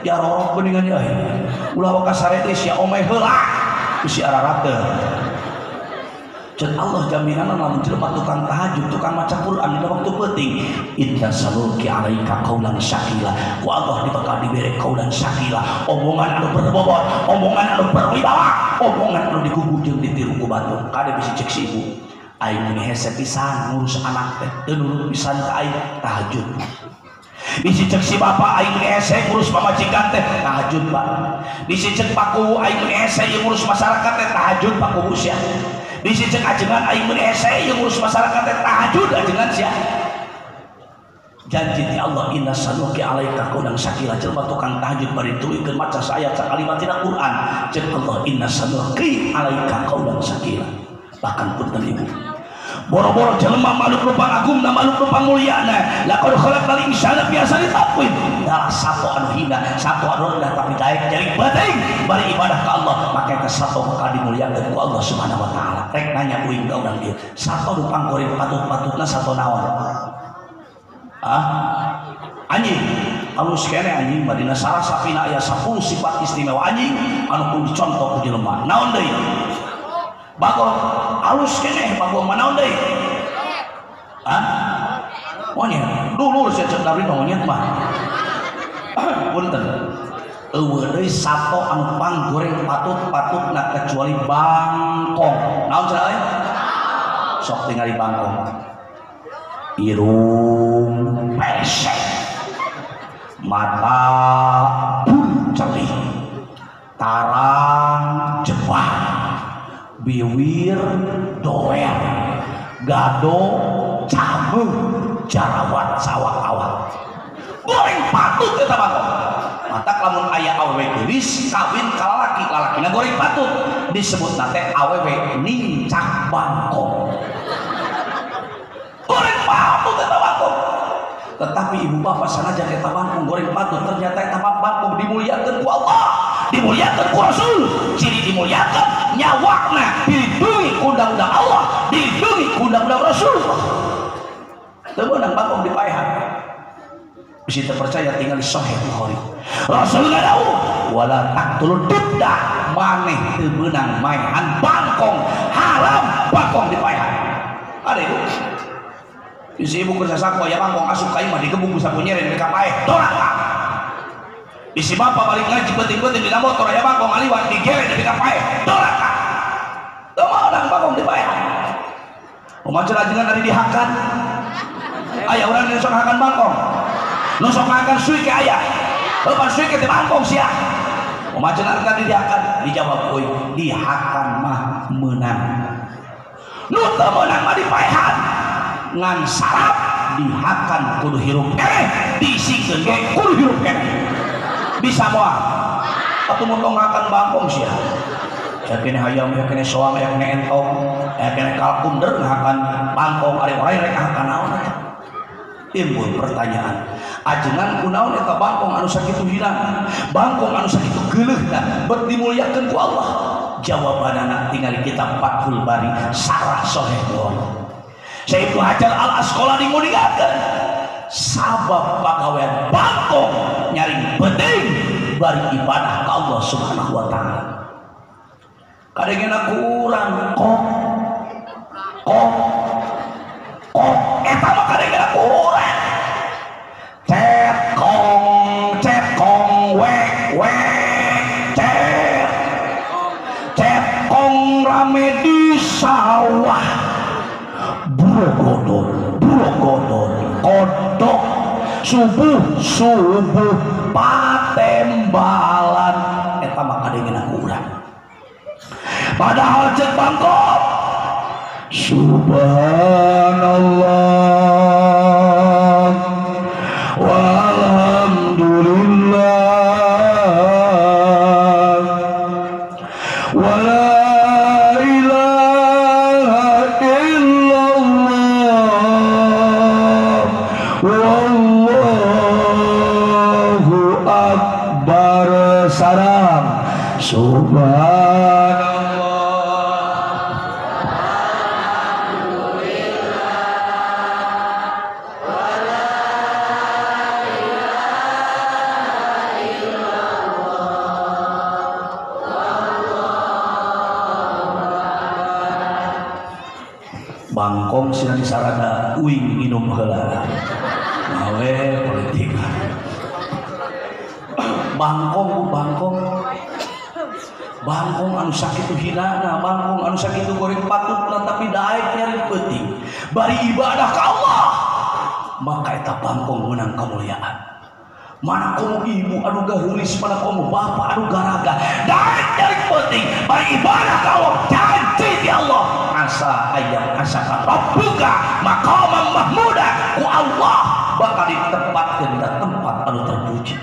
Ya rorok beningan euy. Ulah waka sare deui sia omeh heula. Bisi ararateun. Ceuk Allah jaminanna lamun jelema tukang tahajud, tukang maca Quran dina waktu peuting, inna salulqi alaika qaulan sakila. Ku Allah dibakal dibere qaulan sakila, omongan anu berbobot, omongan anu berwibawa, omongan anu digugu jeung ditiru ku batur. Kade bisi ceuk si ibu, aing meni hese pisan ngurus anak teh, teu nurut pisan ka aing tahajud. Bisi cek si bapak aing meni hese ngurus pamajikan teh tahajud pak. Bisi cek paku aing meni hese ieu ngurus masyarakat teh tahajud pak kubu sia. Bisi cek ajengan aing meni hese ieu ngurus masyarakat teh tahajud ajengan sia. Janji ti Allah inna sanuki alaika qaulan sakila, jelema tukang tahajud bari tuluykeun maca saayat sakalimat tina Quran. Cek Allah inna sanuki alaika qaulan sakila. Bahkan punten ibu, boro-boro jelema makhluk nu pangagungna, makhluk nu pangulyana, laqad khalaqnal insana fi ahsani taqwim. Dalah sato anu hina, sato anu rendah tapi daek jadi penting bari ibadah ka Allah, maka eta sato bakal dimuliakeun ku Allah Subhanahu wa taala. Rek nanya uing ka urang dieu, sato nu panggoring patut-patutna sato naon? Ah? Anjing. Alus keneh anjing mah dina sarah sapina aya 10 sifat istimewa anjing anu kudu dicontoh ku jelema. Naon deui? Bagong alus keneh bagong mah naon deui? Hah? Monyet. Dulur sia cek Darwin monyet mah. Punten. Eueuh deui sato anu panggoreng patut-patutna kecuali bangkong. Naon cenah euy? Sok tingali bangkong. Irung pesek, mata buncelik, tarang jebak, biwir doer, gado cabe, jarawat sawak-awak. Goreng patut eta bangkong. Matak lamun aya awewe geulis kawin ka lalaki, lalakina goreng patut disebutna teh awewe nincak bangkong. Goreng patut eta bangkong. Tetapi ibu bapak sanajan eta bangkong goreng patut, ternyata eta bangkong dimuliakeun ku Allah, dimuliakeun ku Rasul. Ciri dimuliakeun nyawana dilindungi ku undang-undang Allah, dilindungi ku undang-undang Rasul. Teu meunang bangkong dipaehan. Bisa terpercaya tinggal di Sahih Bukhari. Rasul ngadawuh wala taqtulud dibda, maneh teu meunang maehan bangkong, haram bangkong dipaehan. Ada ibu. Bisi ibu keur sasako aya bangkong asup ka imah digebug ku sapu nyeren ka paeh doraka. Bisi bapak balik ngaji penting-penting dina motor aya bangkong ngaliwat digere nepi ka paeh doraka. Teu meunang bangkong dipaehan. Kumaha ajengan ari dihakan? Aya urang nu sok hakan bangkong. Nu sok hakan suike aya. Heupan suike teh bangkong sia. Kumaha cenah tadi dihakan? Dijawab euy, dihakan mah meunang. Nu teu meunang mah dipaehan. Ngan sarap dihakan kudu hirup keneh, disingkeun ge kudu hirup keneh. Bisa moal? Atuh mun tong ngakan bangkong sia. Aya keneh hayam, aya keneh soang, aya keneh entong, aya keneh kalkun der ngahakan bangkong ari orai rek ngahakan naon eta. Timbul pertanyaan, ajengan kunaon eta bangkong anu sakitu hinana, bangkong anu sakitu geuleuhna bet dimuliakeun ku Allah? Jawabanana tingali kitab Fathul Bari Sarah Sahih Bukhari. Syekh Ibnu Hajar Al Asqalani nguningakeun sabab pagawean bangkong nyaring penting bari ibadah ka Allah Subhanahu wa taala. Kadengena kurang kok kok kok eta mah kadengena kurang. Cet kong wek wek cet cet kong rame di sawah. Burogodol, burogodol, kodok, subuh, subuh, patembalan. Eta mah kadengena kurang. Padahal cek bangkok, subhanallah, walhamdulillah, wala ilaha illallah, wallahu akbar. Salam subhanallah. Bangkong sina disarada uing nginum heula. Gawe politik. Bangkong bu bangkong. Bangkong anu sakitu hinana, bangkong anu sakitu goreng patutna tapi daek nyari peuting. Bari ibadah ka Allah. Maka eta bangkong meunang kemuliaan. Mana komo ibu anu gaheulis, mana komo bapak anu garaga. Daek nyari peuting, bari ibadah ka Allah, janji di Allah. Asa ayam asaka rabbuka maqaman mahmuda, ku Allah bakal ditempatkeun dina tempat anu terpuji.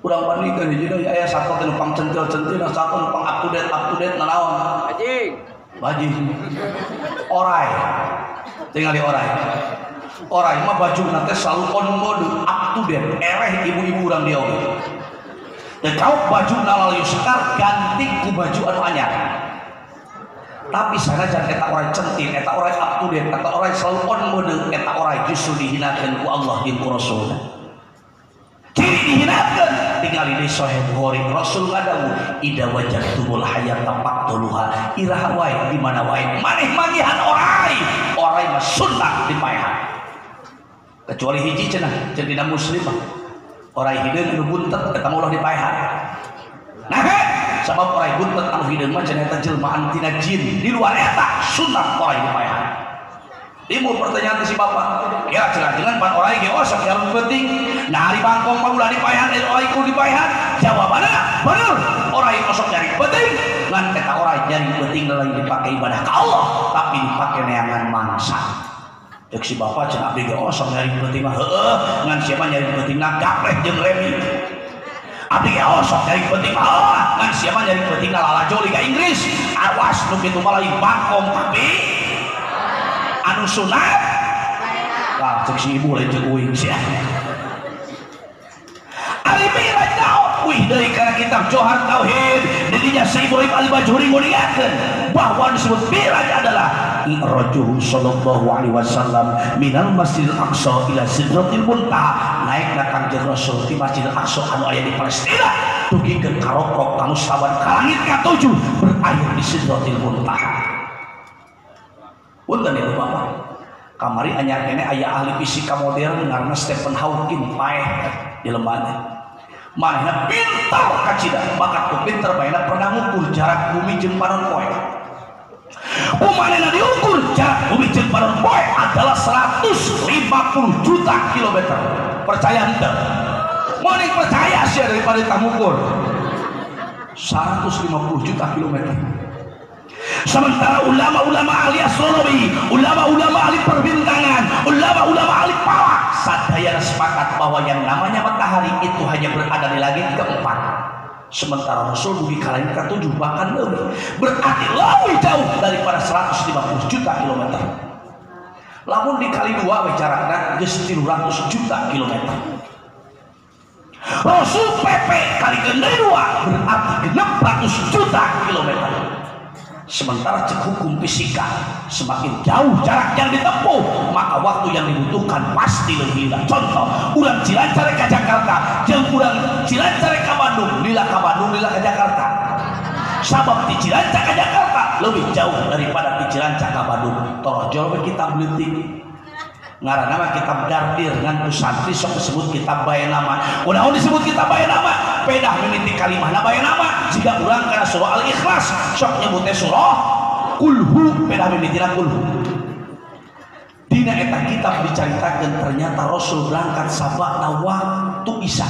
Urang bandingkeun hiji deui aya sato teh nu pang centil-centil, sato nu pang up to date nanaon? Bajing. Bajing. Orai. Tingali orai. Orai mah bajuna teh selalu on mode, up to date, ereh ibu-ibu urang dia oge. Teu kauk bajuna lalayu sekar ganti ku baju anu anyar. Tapi sanajan eta orai centil, eta orai up to date, eta orai selalu on mode, eta orai justru dihinakeun ku Allah jeung ku Rasulna. Ciri dihinakeun tingali di Sahih Bukhari, Rasul ngadawuh ida wajadtumul hayata faqtuluha, iraha wae di mana wae maneh manggihan orai, orai mah sunnah dipaehan. Kecuali hiji cenah ceuk dina muslim mah. Orai hideung anu buntet eta mah ulah dipaehan. Nah, sabab orai buntet anu hideung mah cenah eta jelmaan tina jin. Di luar eta sunah orai dipaehan. Timbul pertanyaan si bapak, ya cenah jangan pan orai ge osok yang penting. Nah, ari bangkong mah ulah dipaehan, orai kudu dipaehan. Jawabanna bener, orai osok nyari penting, ngan eta orai nyari penting lain dipake ibadah ka Allah, tapi dipake neangan mangsa. Cek si bapak cenah abdi ge osok nyari penting mah heueuh, ngan siapa nyari pentingna gapleh jeung remi. Abdi ge osok nyari penting mah heueuh, ngan siapa nyari pentingna lalajo liga Inggris. Awas nu kitu mah lain bangkong tapi anu sunat. Lah cek si ibu lain cek uing sia. Ari mi'raj naon? Wih deui kana kitab Johar Tauhid didinya Syekh Ibrahim Al-Bajuri nguningakeun bahwa disebut mi'raj adalah i'rajuhu sallallahu alaihi wasallam minal Masjidil Aqsa ila Sidratil Muntaha, naikna Kangjeng Rasul ti Masjidil Aqsa anu aya di Palestina dugikeun ka rokrok ka mustawan ka langit katujuh berakhir di Sidratil Muntaha. Punten ibu bapak, kamari anyar kene aya ahli fisika modern ngaranna Stephen Hawking paeh di lemana. Manehna pintar kacida, bakat ku pintar manehna pernah ngukur jarak bumi jeung panon poe. Kumanehna diukur jarak bumi jeung panon poe adalah 150 juta kilometer. Percaya henteu? Mending percaya sia daripada tamukur. 150 juta kilometer. Sementara ulama-ulama ahli astronomi, ulama-ulama ahli perbintangan, ulama-ulama ahli falak sadayana sepakat bahwa yang namanya matahari itu hanya berada di langit keempat. Sementara Rasul dugi ka langit ketujuh bahkan lebih, berarti lebih jauh daripada 150 juta kilometer. Lamun dikali dua we jarakna geus 300 juta kilometer. Rasul PP kali deui dua berarti 600 juta kilometer. Sementara cek hukum fisika, semakin jauh jarak yang ditempuh, maka waktu yang dibutuhkan pasti lebih lila. Contoh, urang Cilancar ke Jakarta, jeung urang Cilancar ke Bandung, lila ke Bandung, lila ke Jakarta. Sabab di Cilancar ke Jakarta lebih jauh daripada di Cilancar ke Bandung. Torojol we kitab leutik. Ngaranna mah kitab Dardir ngan ku santri sok disebut kitab bae nama. Kunaon disebut kitab bae nama? Pedah mimiti kalimahna bae nama. Jika urang kana surah Al-Ikhlas sok nyebutnya surah Kulhu, pedah mimitina Kulhu. Dina eta kitab dicaritakeun ternyata Rasul berangkat sabana waktu Isya.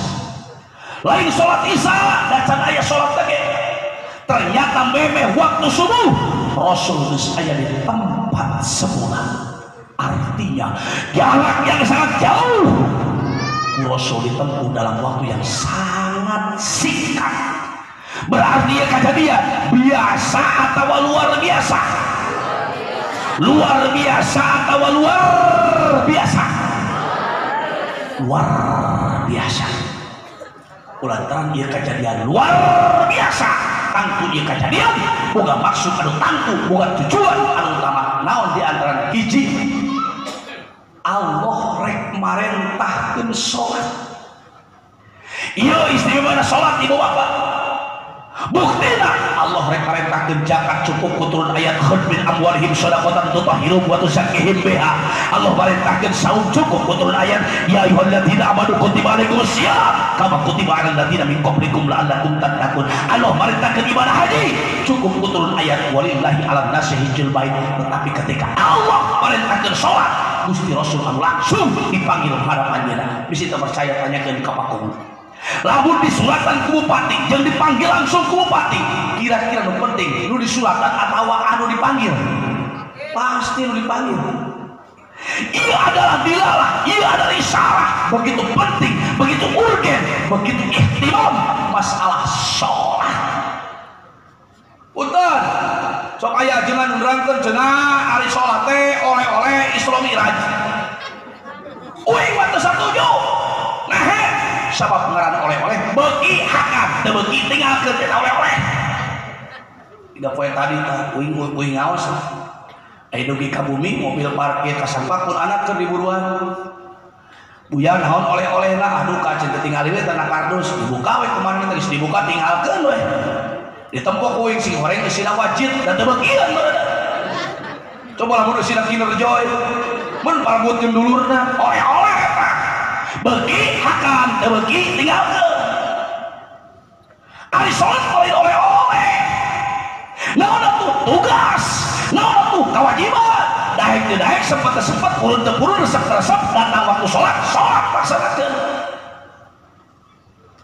Lain salat Isya da can aya salat teh. Ternyata memeh waktu subuh Rasul geus aya di tempat semula. Artinya jarak yang sangat jauh Rasul ditempuh dalam waktu yang sangat singkat. Berarti ya kejadian biasa atau luar biasa? Luar biasa atau luar biasa? Luar biasa. Ulantaran ieu kejadian luar biasa, tangtu ieu kejadian boga maksud anu tangtu, boga tujuan anu utama. Naon di antara hiji, Allah rek marentahkeun salat. Ieu istimewanya salat ibu bapak. Buktina Allah rek marentahkeun zakat cukup kuturun ayat khud min amwalihim shadaqatan tutahhiruhum wa tuzakkihim biha. Allah marentahkeun saum cukup kuturun ayat ya ayyuhalladzina amanu kutiba alaikumusiyam kama kutiba alal ladzina min qablikum la'allakum tattaqun. Allah marentahkeun ibadah haji cukup kuturun ayat walillahi 'alan nasi hijjul bait. Tetapi ketika Allah marentahkeun salat, Gusti Rasul anu langsung dipanggil hadap anjeunna. Bisi teu percaya tanyakeun ka Pak. Lamun disuratan ku bupati jeung dipanggil langsung ku bupati, kira-kira nu penting nu disuratan atawa anu dipanggil? Pasti nu dipanggil. Ia adalah dilalah, ia adalah isyarat. Begitu penting, begitu urgen, begitu ihtimam masalah sholat. Punten, sok aya ajengan nerangkeun cenah ari sholat teh oleh-oleh Isra Mi'raj. Uing mah teu satuju. Nah, sabab ngaran oleh-oleh beuki hakan, teu beuki tinggalkeun eta oleh-oleh. Tidak poe tadi tah uing uing ngaos. Aya dugi ka bumi mobil parkir kasampak pun anak keur diburuan. Buya naon oleh-olehna, aduh ka teu tingali we tanah kardus, dibuka we kumaha geus dibuka tinggalkeun we. Ditempok uing sing horeng eusina wajib dan teu beukieun meureun. Coba lamun eusina Kinder Joy, mun parabutkeun dulurna oleh-oleh. Beuki hakan teu beuki tinggalkeun. Ari salat lain oleh-oleh. Naon atuh tugas, naon atuh kewajiban. Daek teu daek sempet teu sempet purun teu purun resep teu resep datang waktu salat, salat laksanakeun.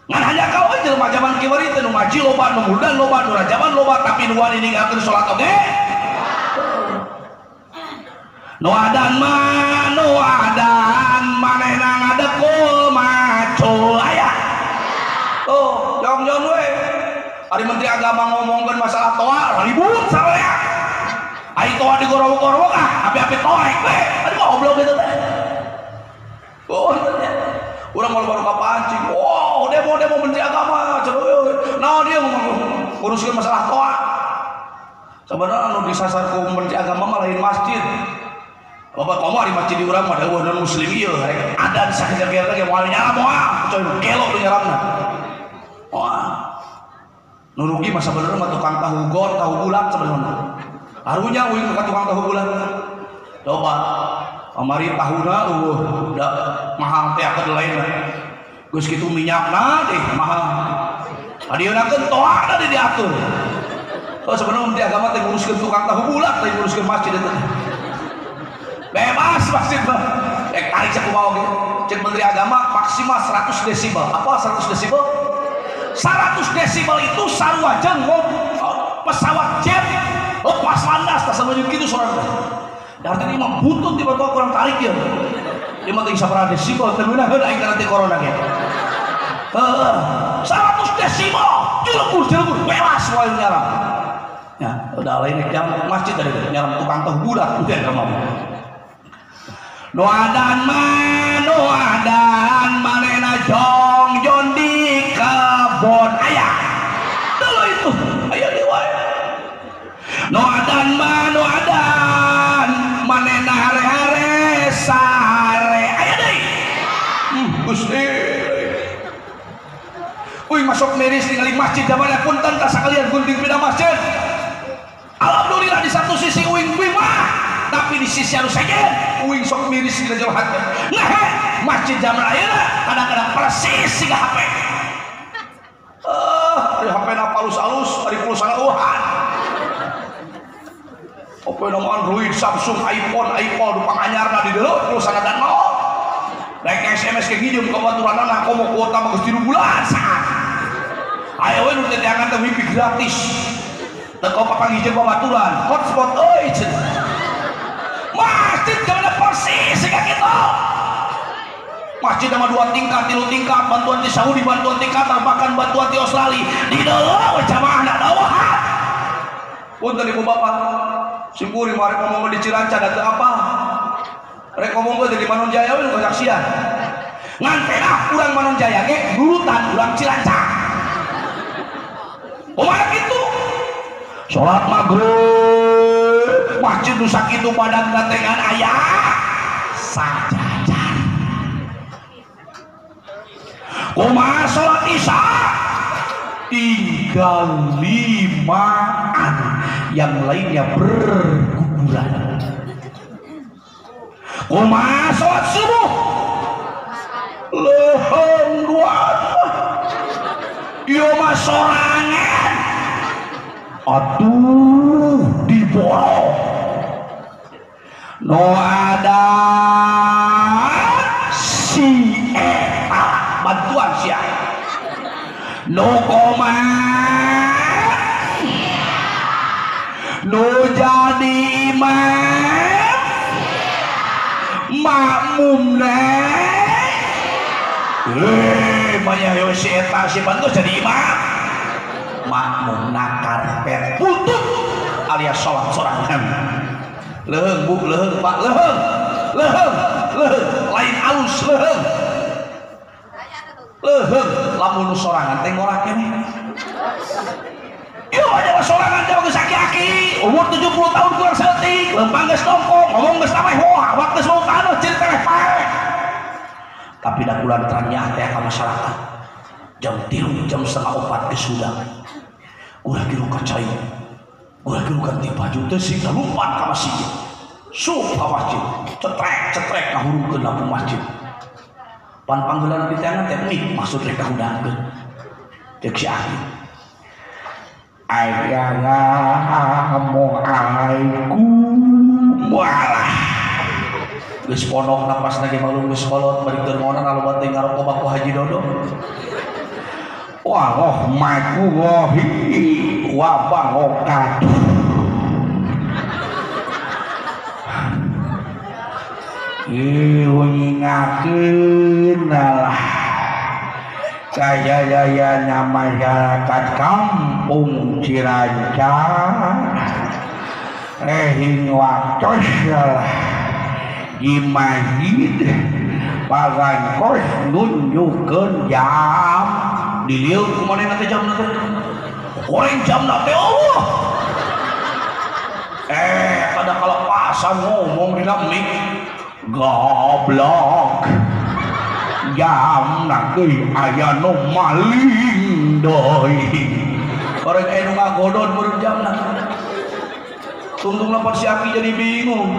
Ngan hanya kau we jelema jaman kiwari teh nu ngaji loba, nu muludan loba, nu rajaban loba, tapi nu wani ninggalkeun salat oge. Nu adan mah nu adan manehna ngadekul macul aya. Tuh, jong-jong we. Ari menteri agama ngomongkeun masalah toa ribut sararea. Ari toa digorowok-gorowok ah, api-api toek we. Aduh goblok kitu teh. Oh, urang malu baru kapancing. Wow, demo-demo menteri agama cenah. Nah, dia ngomong nguruskeun masalah toa. Sebenarnya anu disasar ku menteri agama mah lain masjid. Bapak kamu hari masjid di urang mah da non muslim ieu rek adan sakejar-kejar ge moal nyaram moal coy gelo nu nyaramna. Moal. Nu rugi mah sabenerna mah tukang tahu gor, tahu bulat sabenerna. Harunya uing ka tukang tahu bulat. Coba kamari tahuna eueuh da mahal teh kedelai. Geus kitu minyakna deh mahal. Adieuna-keun toana di diatur. Oh sebenarnya menteri agama teh nguruskeun tukang tahu bulat, teh nguruskeun masjid eta. Bebas masjid mah. Rek tarik sakumaha oge. Cek menteri agama maksimal 100 desibel. Apa 100 desibel? 100 desibel itu sarua jeung pesawat jet lepas landas tah sameunyeun kitu sorana. Da artinya mah butut di batu kurang tarik ieu. Ieu mah teh sabaraha desibel teu meunaheun aing kana teh corona ge. Heeh, 100 desibel jelebur-jelebur bebas wae nyaram. Ya, udah lain jam masjid tadi nyaram tukang tahu bulat udah kamu. Nu adan mah nu adan manehna jongjon di kebon aya. Dulu itu aya di wae. Nu adan mah nu adan manehna hare-hare sare aya deui. Gusti. Uy masuk miris ningali masjid jamana punten ka sakalian gunting pindah masjid. Alhamdulillah di satu sisi uing uing mah, tapi di sisi anu sejen uing sok miris dina jero hati. Nah, masjid zaman ayeuna kadang-kadang persis siga HP. Ari HP na alus-alus, ari pulsana eueuhan. Opo nama Android, Samsung, iPhone, iPod nu panganyarna di dieu pulsana dan nol. Rek SMS ke nginjem ka baturanana komo kuota mah geus 3 bulan saat. Aya we nu teh teangan teh wifi gratis. Teko papanggih jeung babaturan, hotspot euy cenah. Masjid jamana persis siga kitu. Masjid sama 2 tingkat, 3 tingkat, bantuan di Saudi, bantuan di Qatar, bahkan bantuan di Australia. Di dieu we jamaahna dawuhan. Punten ibu bapak, simkuring mah rek ngomong di Ciranca da teu apa. Rek ngomong ge di Manonjaya we nu kasaksian. Ngan pedah urang Manonjaya ge nurutan urang Ciranca. Kumaha kitu? Salat maghrib masjid nu sakitu badan gatengan aya sajajar. Kumaha salat isya tinggal 5-an, yang lainnya berguguran. Kumaha salat subuh leuheung duaan ieu mah sorangan. Aduh diborong no ada si eta bantuan sia no koma no jadi imam makmumna banyak yo si eta si bantu jadi imam makmumna karpet butut alias sholat sorangan. Leuheung bu, leuheung pak, leuheung, leuheung, leuheung, lain alus leuheung, leuheung, lamun nu sorangan teh ngora keneh. Ieu mah sorangan teh geus aki-aki, umur 70 tahun kurang saeutik, lempang geus tongkong, ngomong geus tameh wah, awak geus mau taneuh ciri teh pae. Tapi da kulantaran nyaah teh ka masyarakat. Jam 3, jam 3:30 geus hudang. Ulah kieu ka cai. Ulah kieu ganti baju teh sing lompat ka masjid. Sup ka masjid, cetrek-cetrek ngahurungkeun lampu masjid. Pan panggelan di tangan teh mik maksud rek kahudangkeun. Ceuk si aki. Aya ngamong aiku walah. Geus pondok napasna ge malum geus kolot bari keur ngonan aloba teh ngarokok baku Haji Dodo. Wa rahmatullahi wa barakatuh. Ieu lah kajayana masyarakat kampung Ciranca rehing waktos lah di masjid pagankos nunjukkeun jam dilieu kumanehna teh jamna teh goreng jamna teh Allah kada kalepasan ngomong dina mic goblok jamna deui aya nu maling deui bareng aya nu ngagodon meureun jamna tungtung lapan si aki jadi bingung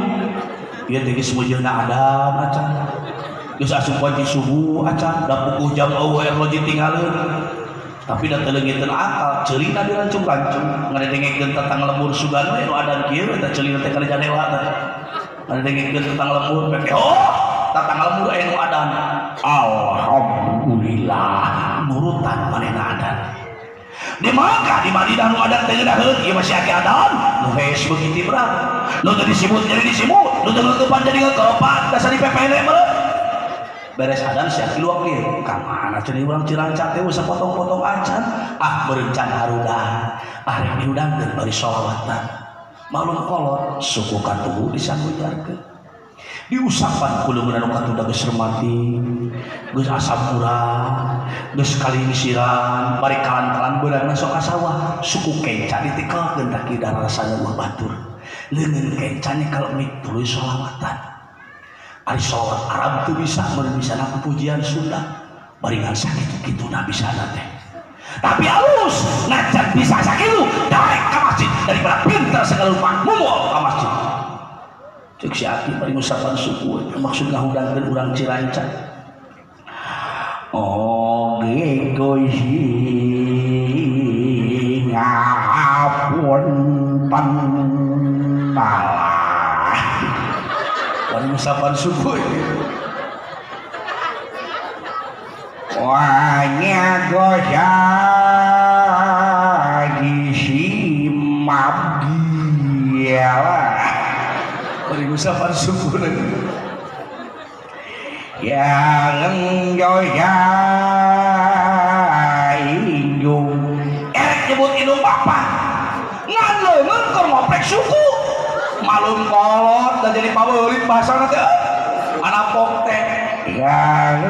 ieu teh geus meujeuhna adan acan geus asup wanci subuh acan da pukuh jam eueuh erloji tinggalkeun tapi da teu leungiteun akal ceulina dirancung-rancung ngadengekeun tetang lembur sugan we nu adan kieu eta ceulina teh kana janela teh ngadengekeun tetang lembur pek oh tatang lembur aya nu adan alhamdulillah nurutan manehna adan di Makkah di Madinah nu adan teh ngeunaheun ieu masih aki adan nu hees begitu berat nu teu disibut jadi disibut nu teu ngeukepan jadi ngeukepan dasar di PPN meureun beres adan si aki luak ieu ka mana cenah urang Ciranca teh usah potong-potong acan ah meureun harudang ah rek dihudangkeun bari sholawatan malum kolot suku katuhu disangujarkeun diusapan ku leungeun anu katuda geus remati geus asam urat geus kalingsiran bari kalan-kalan beurangna sok ka sawah suku kenca ditikelkeun tah kieu darasana ulah batur leungeun kenca nyekel mik tuluy sholawatan ari sholawat Arab teu bisa meureun bisana pujian Sunda bari ngan sakitu-kituna bisana teh tapi halus najan bisa sakitu daek ka masjid daripada pinter segala rupa mumul ka masjid. Cek si aki bari ngusapan suku maksud ngahudangkeun urang Ciranca oge goisi ngapun panalah bari ngusapan suku wanya gosa di mabdialah bari ngusapan suku yang gosa indung erek nyebut indung bapak ngan leungeun keur ngoprek suku malum kolot dan jadi pabeulit bahasana teh anapok teh yang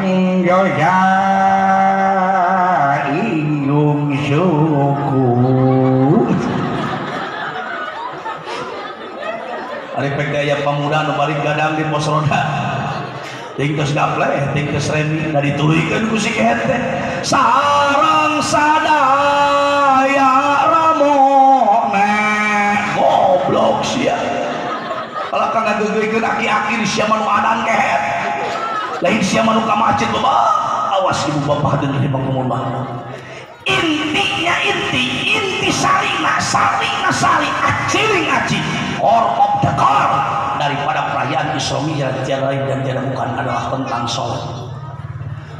gosa indung suku ari pek aya pamuda nu balik gadang di pos roda ting tos gaple ting tos remi da dituluykeun ku si kehet teh sareng sadaya ramone goblok sia kalau kang ngageugeuykeun aki-aki di sia mah nu adan kehet lain sia mah nu ka masjid bapak awas ibu bapak hadeun di bangku mah intinya inti sarina sarina sari aciring aci core of the core daripada perayaan Isra Mi'raj tiada lain dan tiada bukan adalah tentang sholat.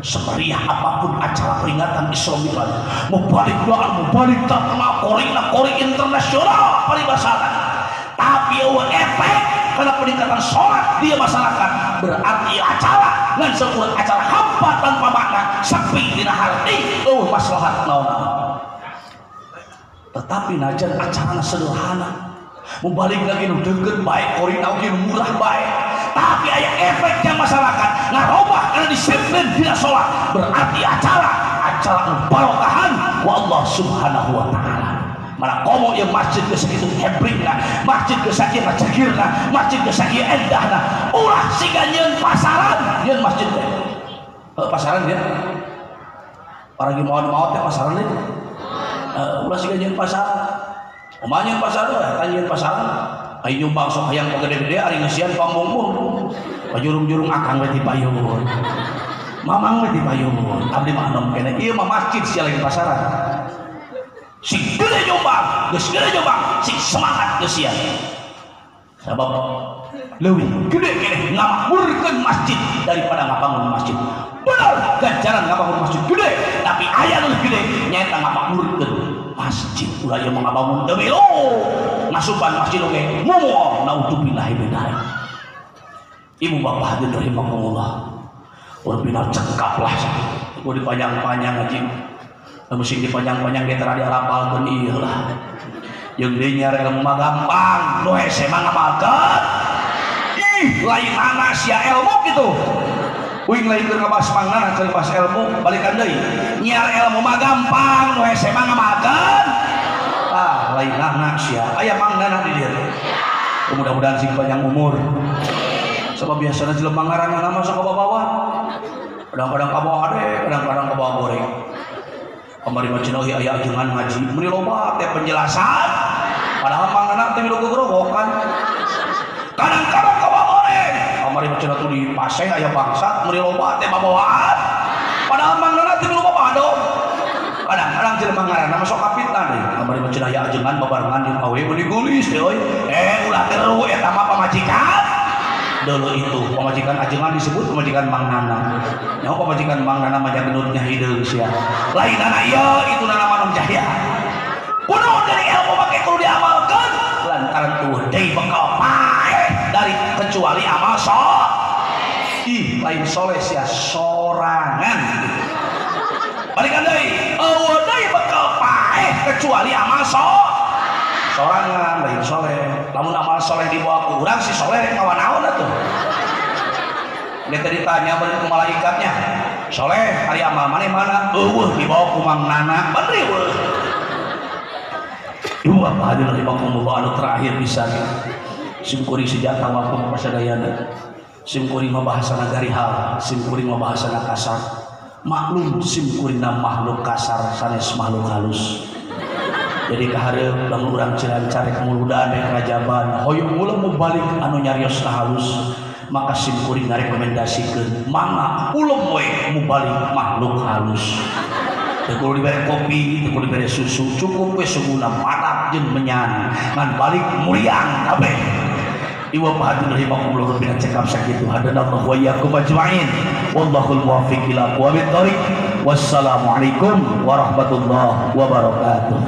Semeriah apapun acara peringatan Isra Mi'raj, mubalik doa, mubalik terkenal korina kori internasional paribasana, tapi eueuh efek karena peningkatan sholat dia masyarakat berarti acara ngan seueur acara hampa tanpa makna sepi dina harti eueuh maslahat naon-naon. Tetapi najan acara sederhana mubalik lagi nu deukeut bae korina oge nu murah bae tapi aya efeknya masyarakat ngarobah karena disiplin dina sholat berarti acara acara barokahan wa Allah subhanahu wa ta'ala. Mana komo ieu masjid geus sakitu hebrina masjid geus sakieu ngacegirna masjid geus sakieu endahna ulah siga nyieun pasaran nyieun masjid teh heuh pasaran dia para maot-maot teh pasaran teh ulah siga nyieun pasaran kumaha nyieun pasaran eta nyieun pasaran ai nyumbang sok hayang pagede-gede ari ngeusian pamungmung pajurung-jurung akang we ti payun Mamang mah dipayun, abdi mah anom keneh. Ieu mah masjid sia lain pasaran. Sing gede nyumbang, geus gede nyumbang, sing semangat geus sia. Sabab leuwih gede keneh ngamakmurkeun masjid daripada ngabangun masjid. Bener, ganjaran ngabangun masjid gede, tapi aya nu gede nyaeta ngamakmurkeun masjid. Ulah ieu mah ngabangun teu milu. Ngasupan masjid oge moal naudzubillah min dzalik. Ibu bapak hadirin rahimakumullah. Urbina cekap lah kudu dipanjang-panjang ngaji. Lamun sing dipanjang-panjang ge tara diarapalkeun ieu lah. Jeung deui nyiar ilmu mah gampang, nu hese mah ngamalkeun. Ih, lain ana sia ilmu kitu. Uing lain keur ngabahas mangnana keur bahas ilmu, balikan deui. Nyiar ilmu mah gampang, nu hese mah ngamalkeun. Ah, lain ana sia. Aya mangnana di dieu. Mudah-mudahan sing panjang umur. Sebab biasana jelema ngaranna mah sok kabawa. Kadang-kadang kabawa hade, kadang-kadang kabawa goreng. Kamari mah cenah aya ajengan ngaji, meuni loba teh penjelasan. Padahal mangnana teh milu gegrogokan. Kadang-kadang kabawa goreng. Kamari mah cenah tuh di paseh aya bangsat, meuni loba teh babawaan. Padahal mangnana teh milu babado. Kadang-kadang jelema ngaranna mah sok kapitna deui. Kamari mah cenah aya ajengan babarengan jeung awe meuni geulis teh euy. Ulah teru eta mah pamajikan. Dulu itu pamajikan ajengan disebut pamajikan Mang Nana. Nyaho pamajikan Mang Nana mah gendutnya hideung sia. Lain nana ieu itu nana manung jaya. Kudu dari ilmu make kudu diamalkeun lantaran tuh deui bekal paeh dari kecuali amal soleh. Ih, lain soleh sia sorangan. Balikan deui, eueuh deui bekal paeh kecuali amal soleh. Sorangan lain soleh. Lamun amal soleh dibawa ku urang si soleh rek kawan naon atuh. Dia tadi tanya bari ku malaikatnya, soleh hari amal maneh mana? Eueuh dibawa ku Mang Nana. Bener eueuh. Ibu bapak hadirin rahimakumullah anu terakhir bisa simkuring sejak tawakuf pasadayana. Simkuring mah bahasana garihal, simkuring mah bahasana kasar. Maklum simkuringna makhluk kasar sanes makhluk halus. Jadi kahareup lamun urang cilancar rek muludan rek rajaban hoyong ulah mubalik anu nyariosna halus maka simkuring ngarekomendasikeun mangga ulem we mubalik makhluk halus. Teu kudu dibere kopi, teu kudu dibere susu, cukup we suguna padat jeung menyan ngan balik muriang kabeh. Ibu bapak hadirin rahimakumullah bina cekap sakitu hadanallahu wa iyyakum ajmain wallahul muwaffiq ila aqwamit thoriq. Wassalamualaikum warahmatullahi wabarakatuh.